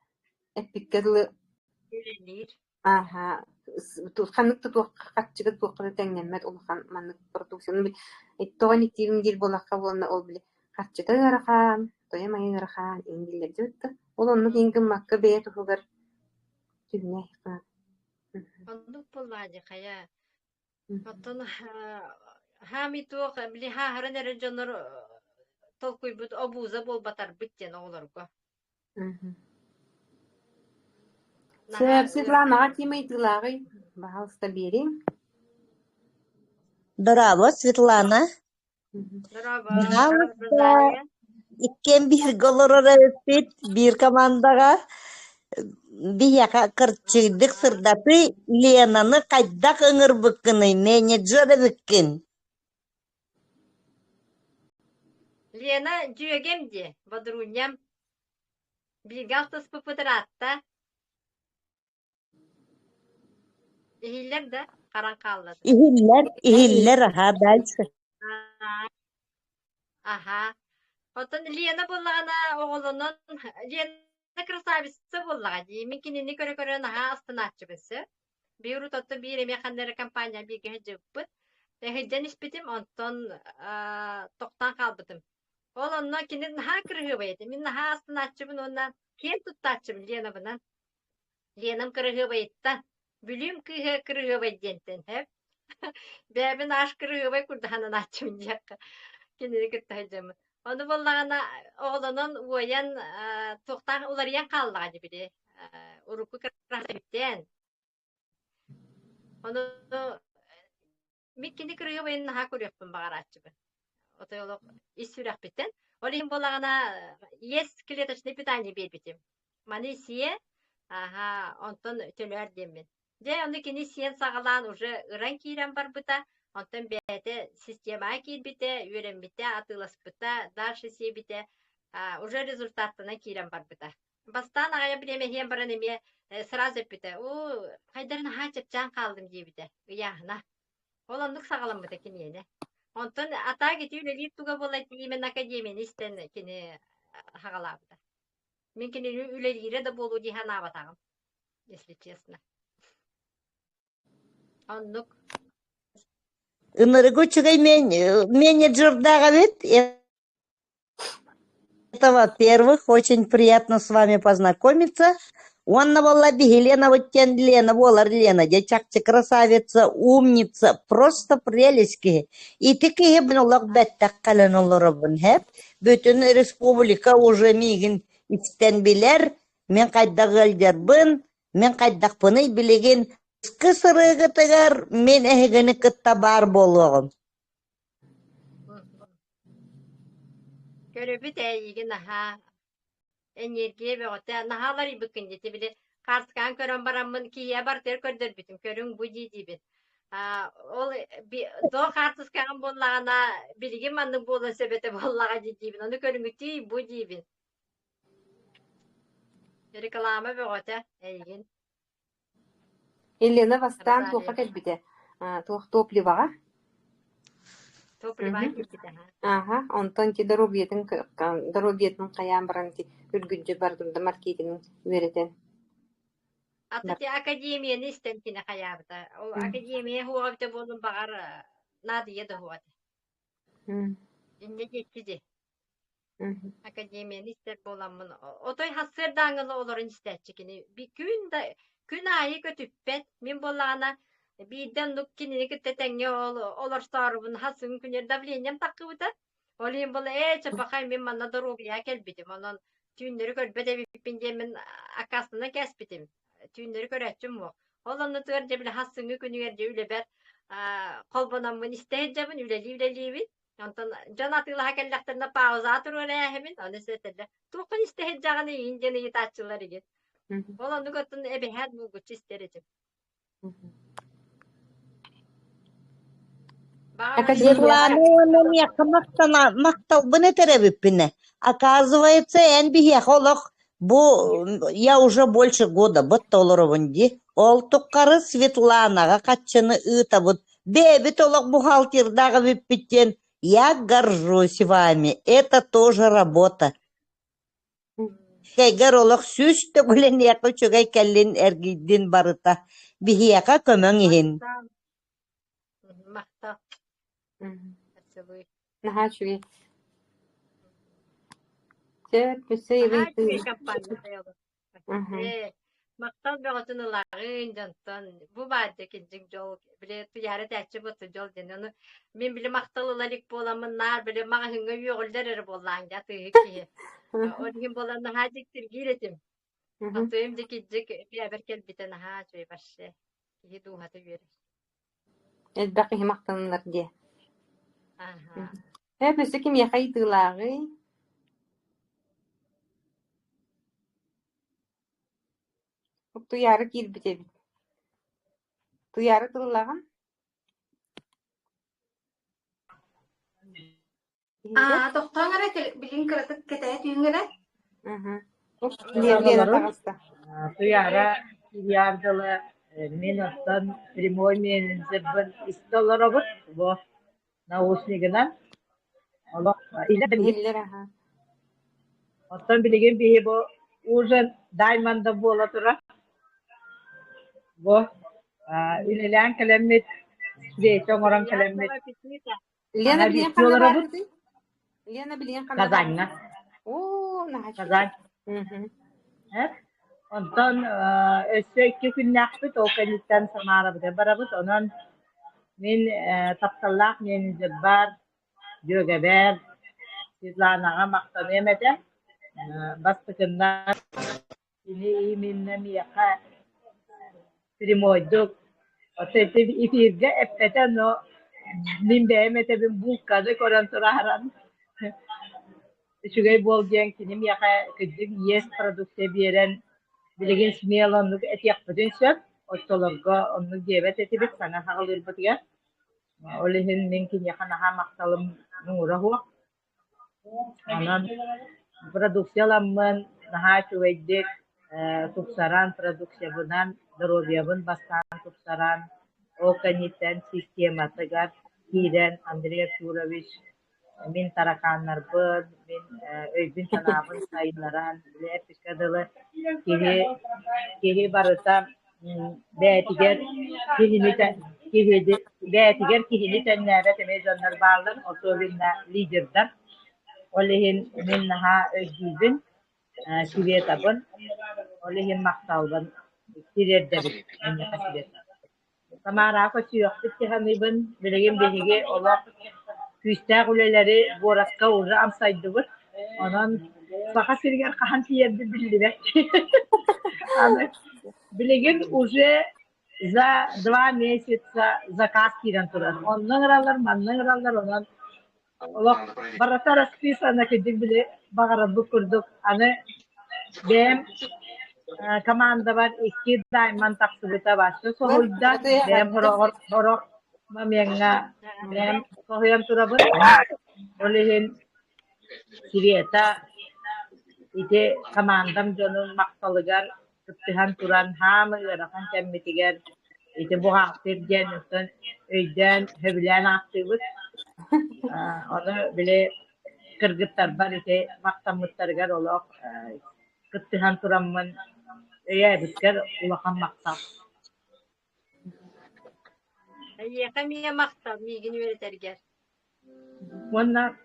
Speaker 1: эппиккэ дылы
Speaker 2: Үлэлиир.
Speaker 1: Ааһа, ханнык да туох харчыга туохха да тэҥнэммэт улахан маннык продукцияны тоҕо иниктиибин диир буоллахха уонна ол били харчыта ыарахан, тойо-майа ыарахан иҥин дииллэр дьэ да ол оннук иҥ гыммакка бэйэ туһугар түһүнэ
Speaker 2: Оннук буоллаа дии хайа. Оттон хаамый туох били хааһыран эрэр дьоннор толкуйбут обуза буолбатарбыт диэн оҕолорго. Наһаа
Speaker 1: Сөп,
Speaker 2: ыарахан
Speaker 1: Светланаҕа ким ыйытыылааҕый? Баһаалыста биэриҥ.
Speaker 3: Браво, Светлана.
Speaker 2: Дорообо,
Speaker 3: Баһаалыста,
Speaker 2: Розалия.
Speaker 3: иккиэн бииргэ олорор эбиппит, биир командаҕа. Биһиэхэ кырчыйдык сырдатыы Ленаны хайдах ыҥырбыккыный, менеджер эбиккин.
Speaker 2: Лена дьүөгэм дии, бодуруунньам. Бииргэ алтыспыппыт ыраатта. Иһиллэр да, харан хаалла да.
Speaker 3: Иһиллэр, иһиллэр, аһаа, дальше.
Speaker 2: Аһаа. Оттон Лена буоллаҕына оҕолонон Лена красавица буоллаҕа дии. Мин кинини көрө-көрө наһаа астынааччыбын сөп. Биир урут оттон биир эмиэ ханна эрэ компания бииргэ сылдьыбыппыт. Эһирдьэн испитим, онтон тохтоон хаалбытым. Ол онно кини наһаа кырыһыабай этэ. Мин наһаа астынааччыбын уонна киэн туттааччыбын Ленабынан. Ленам кырыһыабайыттан, Бүлүүм кыыһа кырыһыабай диэнтэн һэп. Бэйэбин аш кырыһыабай курдук сананааччыбын диэххэ кинини кытта сылдьаммын. Ону буоллаҕына оҕолонон уойан туохтаах уларыйан хааллаҕа дии били урукку кырасыйдаан. Ону Мин кини кырыһыабайын наһаа көрүөхпүн баҕарааччыбын. Отой олох ис сүрэхпиттэн. Ол иһин буоллаҕына есть клеточное питание биэрбитим. Маны сиэ, аха, онтон төлөөр диэммин. Дьэ, ону кини сиэн саҕалаан уже ыран киирэн барбыта. Онтон бэйэтэ системаҕа киирбитэ, үөрэммитэ, атыыласпыта, дальше сиэбитэ, уже результаттанан киирэн барбыта. Бастаан аҕыйах бириэмэ иһэн баран эмиэ сразу эппитэ, "Оо, хайдары наһаа чэпчээн хааллым" диэбитэ, ыйааһына. Ол оннук саҕаламмыта киниэнэ. Онтон атаак ити үлэлиир туга буолла именно академияны истэн кини хаҕалаабыта. Мин кинини үлэлиирэ да буолуо дии санаабатаҕым, если честно. Оннук.
Speaker 3: Ынырыгы үчүгэй менеджердаах эбит. Это, во-первых, очень приятно с вами познакомиться. Уонна буолла биһи Ленабыт диэн Лена буолар Лена дьэ чахчы красавица, умница, просто прелесть киһи. Ити киһи мин олох бэттэх кэлэн олоробун һэп. Бүтүн республика уже миигин истэн билэр, мин хайдах ыалдьарбын, мин хайдахпыный билигин сырыыгытыгар мин эһигини кытта баар буолуоҕум.
Speaker 2: Көрөбүт эйигин наһаа энергия бөҕөтө наһаа уларыйбыккын дии били хаартыскаҕын көрөн бараммын киһиэхэ барытыгар көрдөрбүтүм көрүҥ бу дии диибин ол до хаартыскаҕын буоллаҕына билигин маннык буолуон сөп этэ буоллаҕа дии диибин ону көрүҥүтүй бу диибин реклама бөҕөтө эйигин
Speaker 1: Елена бастаан туохха
Speaker 2: Розалия
Speaker 1: кэлбитэ? Туох топливоҕа?
Speaker 2: топливаҕа киирбитэ
Speaker 1: Ааһа, онтон ити доруобуйатын доруобуйатын хайаан баран ити үргүлдьү бардым да маркетинг үөрэтэн
Speaker 2: Аты
Speaker 1: бар.
Speaker 2: ти академияны истэн кини хайаабыта. Ол академия хуоҕа эбитэ буоллун баҕар наадыйа да хуоҕа этэ. Инньэ диэччи дии. Академияны истэр буоламмын, отой сарсыардааҥҥы олорон истээччи кини. Күн да күн аайы көтүппэт. Мин буоллаҕына биирдэ оннук кинини кытта тэҥҥэ ол олорсоорубун хасыҥ күнүр давлением таххыбыта. Ол иһин буолла ээ чапахай мин манна доруобуйаҕа кэлбитим. Онон түүннэри көрбөт эбиппин диэммин аккаастанан кээспитим. Түүннэри көрөөччүм суох. Ол оннутугар дьэ били хасыҥҥы күнүгэр дьэ үлэбэр холбономмун истэ сылдьабын, үлэлии-үлэлиибин. Онтон дьон атыылаһа кэллэхтэринэ паузаҕа туруора ээһэбин, ону сэтэллэр. Туоххун истэ сылдьаҕын игин диэн ыйытааччылар игин. Ол оннук оттон эбэһээт булгуччу истэр этим. Баҕар
Speaker 3: Светлана уонна миэхэ махтана махталбын этэр эбиппинэ. Оказывается, эн биһиэхэ олох бу я уже больше года бытта олоробун дии. Ол туххары Светланаҕа хаччыны ыытабыт Бэйэбит олох бухгалтердаах эбиппит диэн я горжусь вами, это тоже работа. Кэгэр олох сүүс төгүлэниэхэ үчүгэй кэллин эргийдин барыта. Биһиэхэ көмөҥ иһин.
Speaker 2: Махтал.
Speaker 1: Наһаа үчүгэй. Сөп, өссө
Speaker 2: Наһаа үчүгэй компания Ээ, махтал бөҕөтүн ылаҕын дьонтон. Бу баар дьэ кырдьык дьол, били туйаара этээччи буолта дьол диэн. Ону мин били махтал ыла илик буоламмын наар били маҕаһыыҥҥа үөҕүллэр эрэ буоллаҕыҥ дии атыыһыт киһи. Ол иһин буолан наһаа дьиктиргиир этим. Атыым дьэ кырдьык бэйэбэр кэлбитэ наһаа үчүгэй вообще. Киһи дууһата үөрэр.
Speaker 1: Элбэх киһи махтанылар диэ.
Speaker 2: Аһаа.
Speaker 1: Ээ, өссө кимиэхэ ыйытыылааҕый? Туйаара киирбит эбит. Туйаара тыллаҕын? Иһиллэр?
Speaker 4: Аа, тохтооҥ эрэ, билигин кыратык кэтэһэ түһүҥ эрэ.
Speaker 1: Лена
Speaker 5: Олорун
Speaker 1: таҕыста.
Speaker 5: Туйаара кириар дылы Мин оттон прямой менеджербын истэ олоробут бу наушнигынан олох
Speaker 1: Иһиллэр аха.
Speaker 5: Оттон билигин биһи бу ужин Даймонда буола турар. Бу үлэлээн кэлэммит, встреча оҥорон кэлэммит
Speaker 2: Приятного аппетита!
Speaker 1: Лена
Speaker 5: аны
Speaker 1: билигин
Speaker 5: бүттүү
Speaker 1: ханна
Speaker 5: олоробут
Speaker 1: бааргытый? Лена билигин ханна
Speaker 5: Казаньҥа.
Speaker 1: бааргытый? Оо, наһаа үчүгэй.
Speaker 5: Казань.
Speaker 1: Мгм.
Speaker 5: Э? Онтон өссө икки күннээхпит, ол кэнниттэн Самарабытыгар барабыт. Онон мин тапталлаах менеджербар, дьүөгэбэр Светланаҕа махтаныам этэ. Бастакыннан Кини именно миэхэ прямойдук оттон ити эфиргэ эппэтэ, но мин бэйэм этэбин булканы көрөн турааран үчүгэй буол диэн кини миэхэ кырдьык иэс продукция биэрэн билигин смело оннук этиэхпитин сөп. Оччолорго оннук диэбэт этибит саҥа саҕалыырбытыгар. Ол иһин мин киниэхэ наһаа махталым муҥура суох. Онон продукцияламмын наһаа үчүгэйдик тупсаран продукциябынан доруобуйабын бастаан тупсаран, ол кэнниттэн систематыгар киирэн Андрей Артурович мин таракааннарбын, мин өйбүн-санаабын сайыннаран, били эппиккэ дылы киһи киһи барыта бэйэтигэр киһини киһини бэйэтигэр киһини тэҥнээбэт эмиэ дьоннор бааллар, особенно лидердар. Ол иһин мин наһаа өйдүүбүн, Светабын, ол иһин махталбын тириэрдэбин эйиэхэ Света. Тамараҕа көччүйүөхпүт дии саныыбын. Билигин биһиги олох күүстээх үлэлэри куоракка уже амсайдыбыт. Онон Саха сиригэр хаһан тиийэрбит биллибэт. Аны билигин уже за 2 месяца заказ киирэн турар. Онно ыҥыраллар, манна ыҥыраллар, онон олох барыта расписано кырдьык били баҕарарбыт курдук. Аны бэйэм командабар икки дайман тахсыбыта бачча соһуйда. Бэйэм сороҕор сорох момеҥҥа бэйэм соһуйан турабын. Ол иһин Света ити командам дьонун махталыгар кыттыһан туран хаама ыарахан кэммитигэр ити буҕаалтыр диэн оттон өйдөөн сөбүлээн ааттыыбыт. Ону били кыргыттарбар ити махтаммыттарыгар олох кыттыһан тураммын өйөөбүккэр улахан махтал.
Speaker 2: Эйиэхэ эмиэ махтал миигин үөрэтэргэр.
Speaker 5: Уонна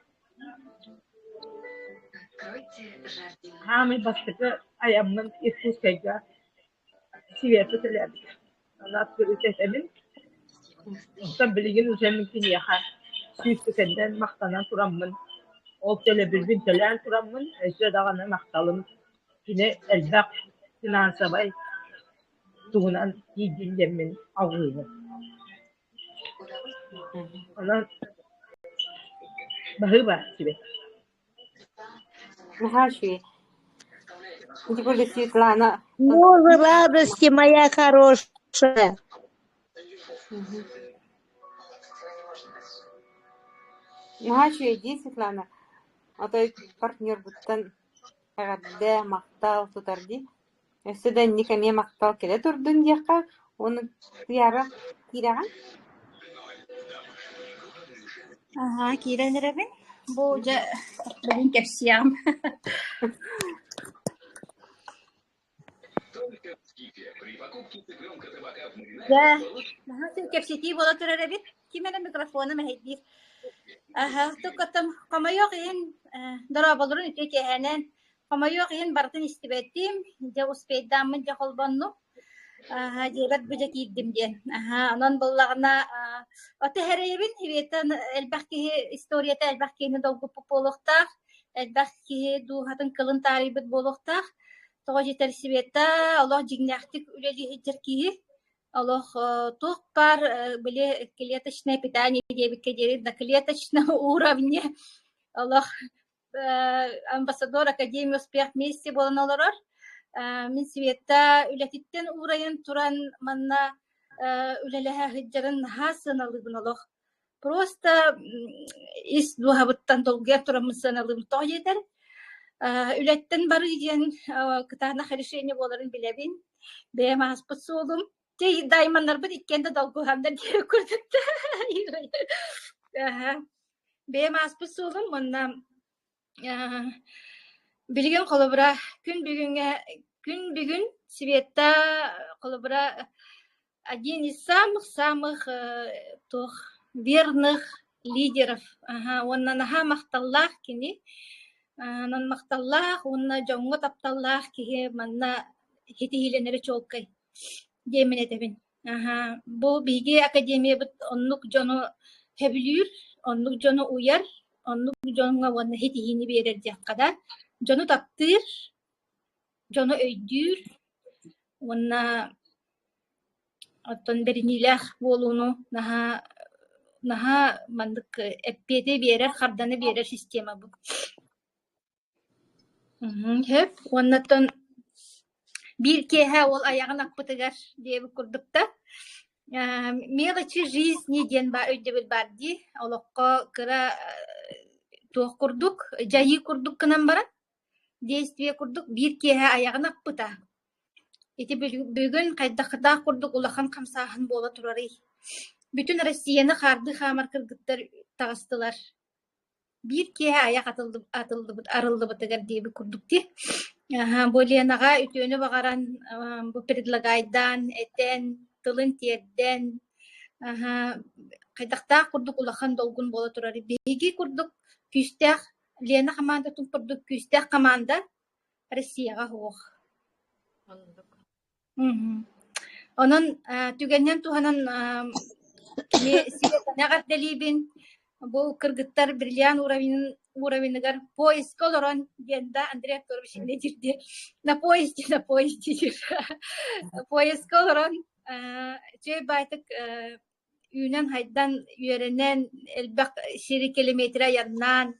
Speaker 5: хаамый бастакы айаммын Иркутскайга Света төлөөбүтэ. Аны этэбин. Оттон билигин уже мин киниэхэ сүүспүтүнэн махтанан тураммын, ол төлөбүрбүн төлөөн тураммын, өссө даҕаны махталым кини элбэх финансовай туһунан тиийдин диэммин алҕыыбын. Онон баһыыба сибэт.
Speaker 1: Наһаа үчүгэй. Ити курдук Светлана
Speaker 3: Боже, радости моя хорошая.
Speaker 1: Наһаа үчүгэй дии Светлана. Отой партнербуттан эҕэрдэ, махтал тутар дии. Өссө да инник эмиэ махтал кэлэ турдун диэххэ уонна Туйаара киирэҕин?
Speaker 4: Аһаа, киирэн эрэбин. Бу дьэ бүгүн кэпсиэҕим. Дьэ, наһаа кэпсэтии буола турар эбит. Ким эрэ микрофона мэһэйдиир. Аһа, туккаттан хомойуох иһин, дорооболорун үтүө киэһэнэн Хомойуох иһин барытын истибэтим, дьэ успейдааммын дьэ холбоннум, аа дьиэбэр бу дьэ киирдим диэн. Аһаа, онон буоллаҕына аа ото эрэйэбин Света элбэх киһи историята элбэх киһини долгуппут буолуохтаах, элбэх киһи дууһатын кылын таарыйбыт буолуохтаах. Тоҕо диэтэр Света олох дьиҥнээхтик үлэлии сылдьар киһи, олох туох баар били клеточное питание диэбиккэ диэри на клеточном уровне олох амбассадор Академия успех вместе буолан олорор. Мин Света үлэтиттэн уурайан туран манна үлэлэһэ сылдьарын наһаа сыаналыыбын олох. Просто ис дууһабыттан долгуйар тураммын сыаналыыбын. Тоҕо диэтэр, үлэттэн барыы диэн кытаанах решение буоларын билэбин. Бэйэм ааспыт суолум. Чэ, дайманнарбыт иккиэн да долгуһаннар диэбит курдук да. Аһа. Бэйэм ааспыт суолум уонна билигин холобура күн бүгүҥҥэ күн бүгүн Света холобура один из самых-самых туох верных лидеров аһа уонна наһаа махталлаах кини онон махталлаах уонна дьоҥҥо тапталлаах киһи манна ситиһиилэнэрэ чуолкай диэммин этэбин. Аһаа, бу биһиги академиябыт оннук дьону сөбүлүүр, оннук дьону уйар, оннук дьоҥҥо уонна ситиһиини биэрэр диэххэ да, дьону таптыыр, дьону өйдүүр уонна оттон бэриниилээх буолууну наһаа наһаа маннык эппиэти биэрэр, харданы биэрэр система бу. Сөп уоннаттан биир киэһэ уол айаҕын аппытыгар диэбит курдук да мелочи жизни диэн баа өйдөбүл баар дии олоххо кыра туох курдук дьайыы курдук гынан баран действие курдук биир киэһэ айаҕын аппыта ити бүгүн хайдахтаах курдук улахан хамсааһын буола турарый бүтүн Россияны хаардыы хаамар кыргыттар таҕыстылар Биир киэһэ айах атыллыбыт арыллыбытыгар диэбит курдук дии. Аһа, бу Ленаҕа үтүөнү баҕаран, бу предлагайдаан, этэн, тылын тиэрдэн, аһа, хайдахтаах курдук улахан долгун буола турар. Биһиги курдук күүстээх Лена хамаандатын курдук күүстээх хамаанда Россияҕа суох.
Speaker 2: Оннук.
Speaker 4: Онон түгэнинэн туһанан эмиэ Светаны эҕэрдэлиибин. Бу кыргыттар бриллиант уровеныгар поездка олорон диэн да Андрей Анатольевич иннэ диир на поезде на поезде диир. Поездка олорон үчүгэй баайтык үүнэн-хайдан, үөрэнэн, элбэх сири километры айаннаан,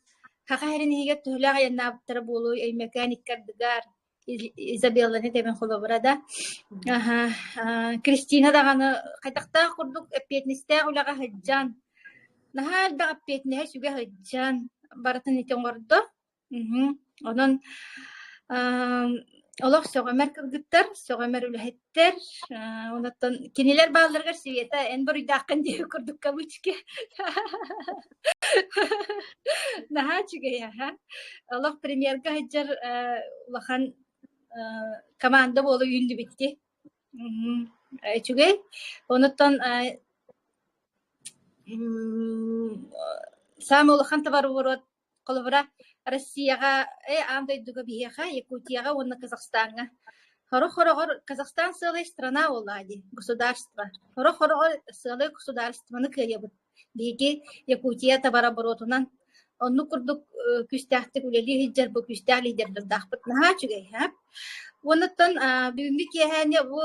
Speaker 4: Саха сирин иһигэр төһөлөөх айаннаабыттара буолуой Өймөкөөн икки ардыгар, Изабелланы тэбэн холобура да. Аһа, Кристина даҕаны хайдахтаах курдук эппиэтинэстээх үлэҕэ сылдьан, наһаа элбэх эппиэтинэһи сүгэ сылдьан барытын ити оҥордо. Онон олох сөҕүмэр кыргыттар, сөҕүмэр үлэһиттэр. Онтон кинилэр баалларыгар Света эн буруйдааххын диэбит курдук кавычки. Наһаа үчүгэй аһа. Олох премьерга сылдьар улахан команда буола үүннүбүт дии. Үчүгэй. Онуттан саамай улахан товарооборот Холобура, Россияҕа, аан дойдуга биһиэхэ, Якутияҕа уонна Казахстаҥҥа. Сорох-хороҕор Казахстан сыалай страна буоллаҕа дии, государство. Сорох-хороҕор сыалай государствоны кыайабыт. Биһиги Якутия товарооборотунан оннук курдук күүстээхтик үлэлии сылдьар бу күүстээх лидердардаахпыт наһаа үчүгэй һэ. Уонуттан бүгүҥҥү киэһээни бу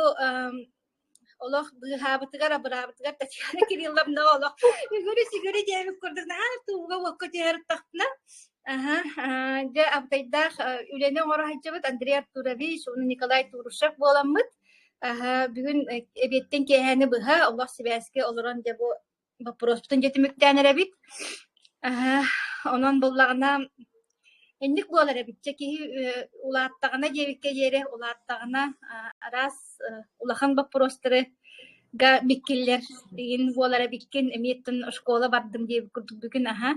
Speaker 4: олох быыһаабытыгар, абыраабытыгар Татьяна Кирилловна олох үгүрү-сүгүрү диэбит курдук наһаа тууга-уокка түһэртэхпинэ аһа дьэ абытайдаах үлэни оҥоро сылдьыбыт Андрей Артурович уонна Николай Турушев буоламмыт аһа бүгүн эбиэттэн киэһээни быһа олох сибээскэ олорон дьэ бу боппуруоспутун дьэ түмүктээн эрэбит. Онон буллаҕына инник буолар эбит. Чэ киһи улааттаҕына диэбиккэ диэри улааттаҕына араас улахан боппуруостары га миккиллэр игин буолар эбиккин эмиэттэн школа бардым диэбит курдук бүгүн аһа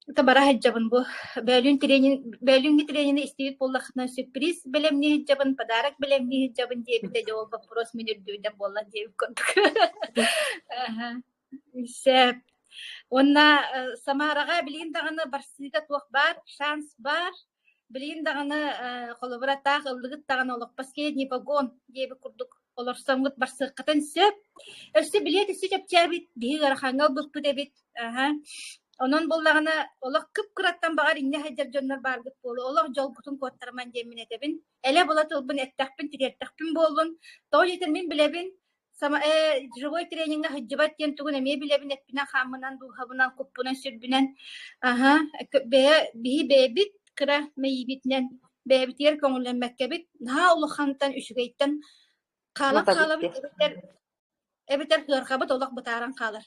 Speaker 4: Это бара сылдьабын бу. Бөөлүүн тренин бөөлүүҥҥү тренини истибит буоллаххына сюрприз бэлэмнии сылдьабын, подарок бэлэмнии сылдьабын диэбитэ дьэ ол вопрос мин үрдүбүнэн буолла диэбит курдук. Аһа. Сөп. Уонна Самараҕа билигин даҕаны барсыыга туох баар, шанс баар. Билигин даҕаны холобура таах ыллыгыт даҕаны олох последний вагон диэбит курдук олорсоҥҥут барсыаххытын сөп. Өссө билиэт өссө чэпчээбит, биһиги ыарахаҥҥа ылбыппыт эбит. Аһа. Онон буоллаҕына олох кып-кыраттан баҕар инньэ сылдьар дьоннор бааргыт буолуо. Олох дьолгутун куоттарыман диэммин этэбин. Элэ-была тылбын эттэхпин, тириэртэхпин буоллун. Тоҕо диэтэр мин билэбин, Сама живой трениҥҥэ сылдьыбат диэн тугун эмиэ билэбин эппинэн-хааммынан, дууһабынан, куппунан-сүрбүнэн. Аһа, бэйэ биһи бэйэбит кыра мэйиибитинэн бэйэбитигэр көҥүллэммэккэбит наһаа улахантан үчүгэйтэн хаалан хаалабыт эбэтэр эбэтэр кыарҕабыт олох бытааран хаалар.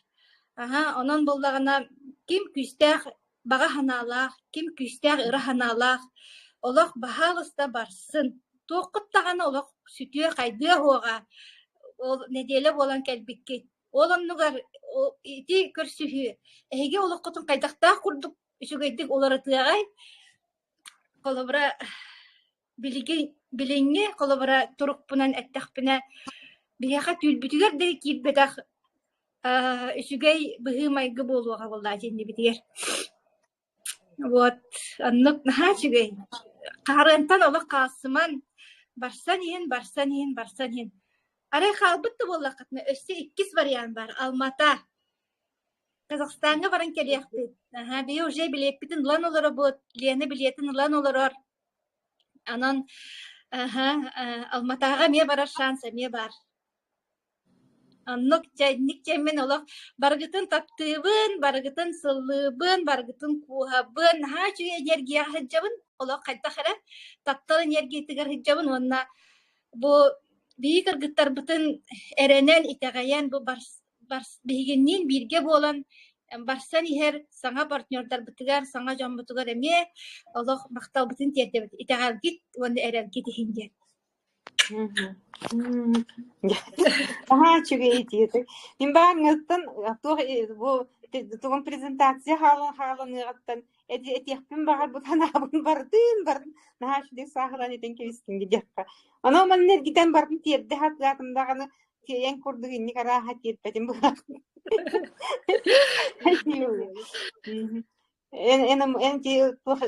Speaker 4: Аһа, онон буоллаҕына ким күүстээх баҕа санаалаах, ким күүстээх ыра санаалаах олох баһаалыста барсын. Туоххут даҕаны олох сүтүө-хайдыа суоҕа. Ол нэдиэлэ буолан кэлбиккит. Ол оннугар ити көрсүһүү эһиги олоххутун хайдахтаах курдук үчүгэйдик уларытыаҕай? Холобура, билигин билиҥҥи холобура турукпунан эттэхпинэ, биһиэхэ түүл-бүтүгэр да киирбэтэх үчүгэй быһыы-майгы буолуоҕа буоллаа дьиэннибитигэр. Вот, оннук наһаа үчүгэй. Хаарыантан олох хаалсыман, барсан иһин, барсан иһин, барсан иһин. Арай хаалбыт да буоллаххытына, өссө иккис вариант баар, Алмата. Казахстаҥҥа баран кэлиэхпит. Аһа, биһи уже билиэппитин ылан олоробут, Лена билиэтин ылан олорор. Онон аһа, Алматаҕа эмиэ барар шанс эмиэ баар. Оннук дьэ инник дьэммин олох барыгытын таптыыбын, барыгытын сыллыыбын, барыгытын кууһабын, наһаа үчүгэй энергияҕа сылдьабын, олох хайдах эрэ таптал энергиятыгар сылдьабын уонна бу биһиги кыргыттарбытын эрэнэн, итэҕэйэн бу барс барс биһигинниин бииргэ буолан барсан иһэр саҥа партнердарбытыгар, саҥа дьоммутугар эмиэ олох махталбытын тиэрдэбит итэҕэлгит уонна эрэлгит иһин диэн.
Speaker 1: Наһаа үчүгэй этии. Мин баарыҥҥыттан туох бу тугун презентация хаалан хааланыаҕыттан этиэхпин баҕарбыт санаабын бардын бардын наһаа үчүгэй сааһылаан этэн кэбистиҥ диэххэ. Ону манна эргитэн бардым тиэрдэ сатаатым даҕаны тиэйэн курдук инник арааһа тиэрпэтим быһаах. Эн эн эн туох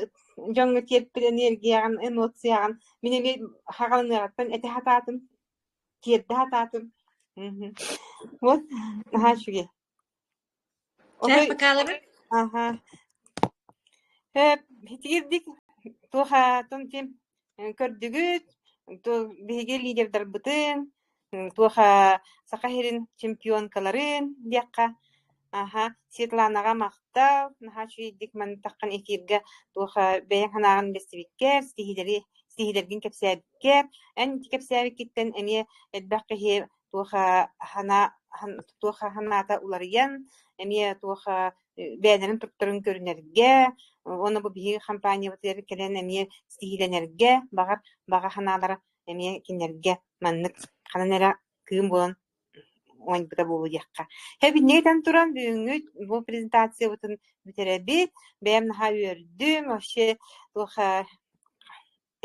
Speaker 1: дьоҥҥо тиэрпит энергияҕын, эмоцияҕын мин эмиэ хаҕаланыаҕыттан этэ сатаатым, тиэрдэ сатаатым. Мгм. Вот наһаа үчүгэй.
Speaker 2: Чэ, покалабын.
Speaker 1: Аха. Э, итигирдик туох аатын ким көрдүгүт, биһиги лидердарбытын, туох Саха сирин чемпионкаларын диэххэ Аһа, Светланаҕа махтал, наһаа үчүгэйдик мантаххын эфиргэ туох бэйэҥ санааҕын бэстибиккэр, ситиһиилэри ситиһиилэргин кэпсээбиккэр, эн ити кэпсээбиккиттэн эмиэ элбэх киһи туох санаа туох санаата уларыйан, эмиэ туох бэйэлэрин туруктарын көрүнэргэ, уонна бу биһиги хампаанньабытыгар кэлэн эмиэ ситиһиилэнэргэ баҕар баҕа санаалара эмиэ кинилэргэ маннык ханан эрэ кыым буолан оҥойбута буолуо диэххэ. Һэ этэн туран бүгүҥҥү бу презентациябытын бүтэрэбит. Бэйэм наһаа үөрдүм, вообще туох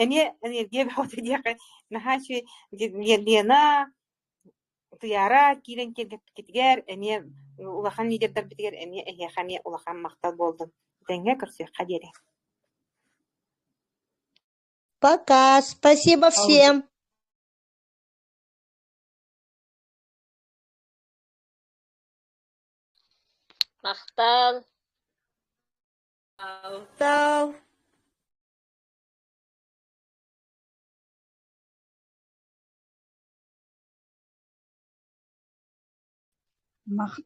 Speaker 1: эмиэ энергия бөҕөтө диэххэ наһаа үчүгэй Лена Туйаара киирэн киэргэппиккитигэр эмиэ улахан лидердарбытыгар эмиэ эһиэхэ эмиэ улахан махтал буоллун. Этэҥҥэ көрсүөххэ диэри.
Speaker 3: Пока, спасибо всем.
Speaker 2: Махтал.
Speaker 3: Махтал.
Speaker 5: Махтал.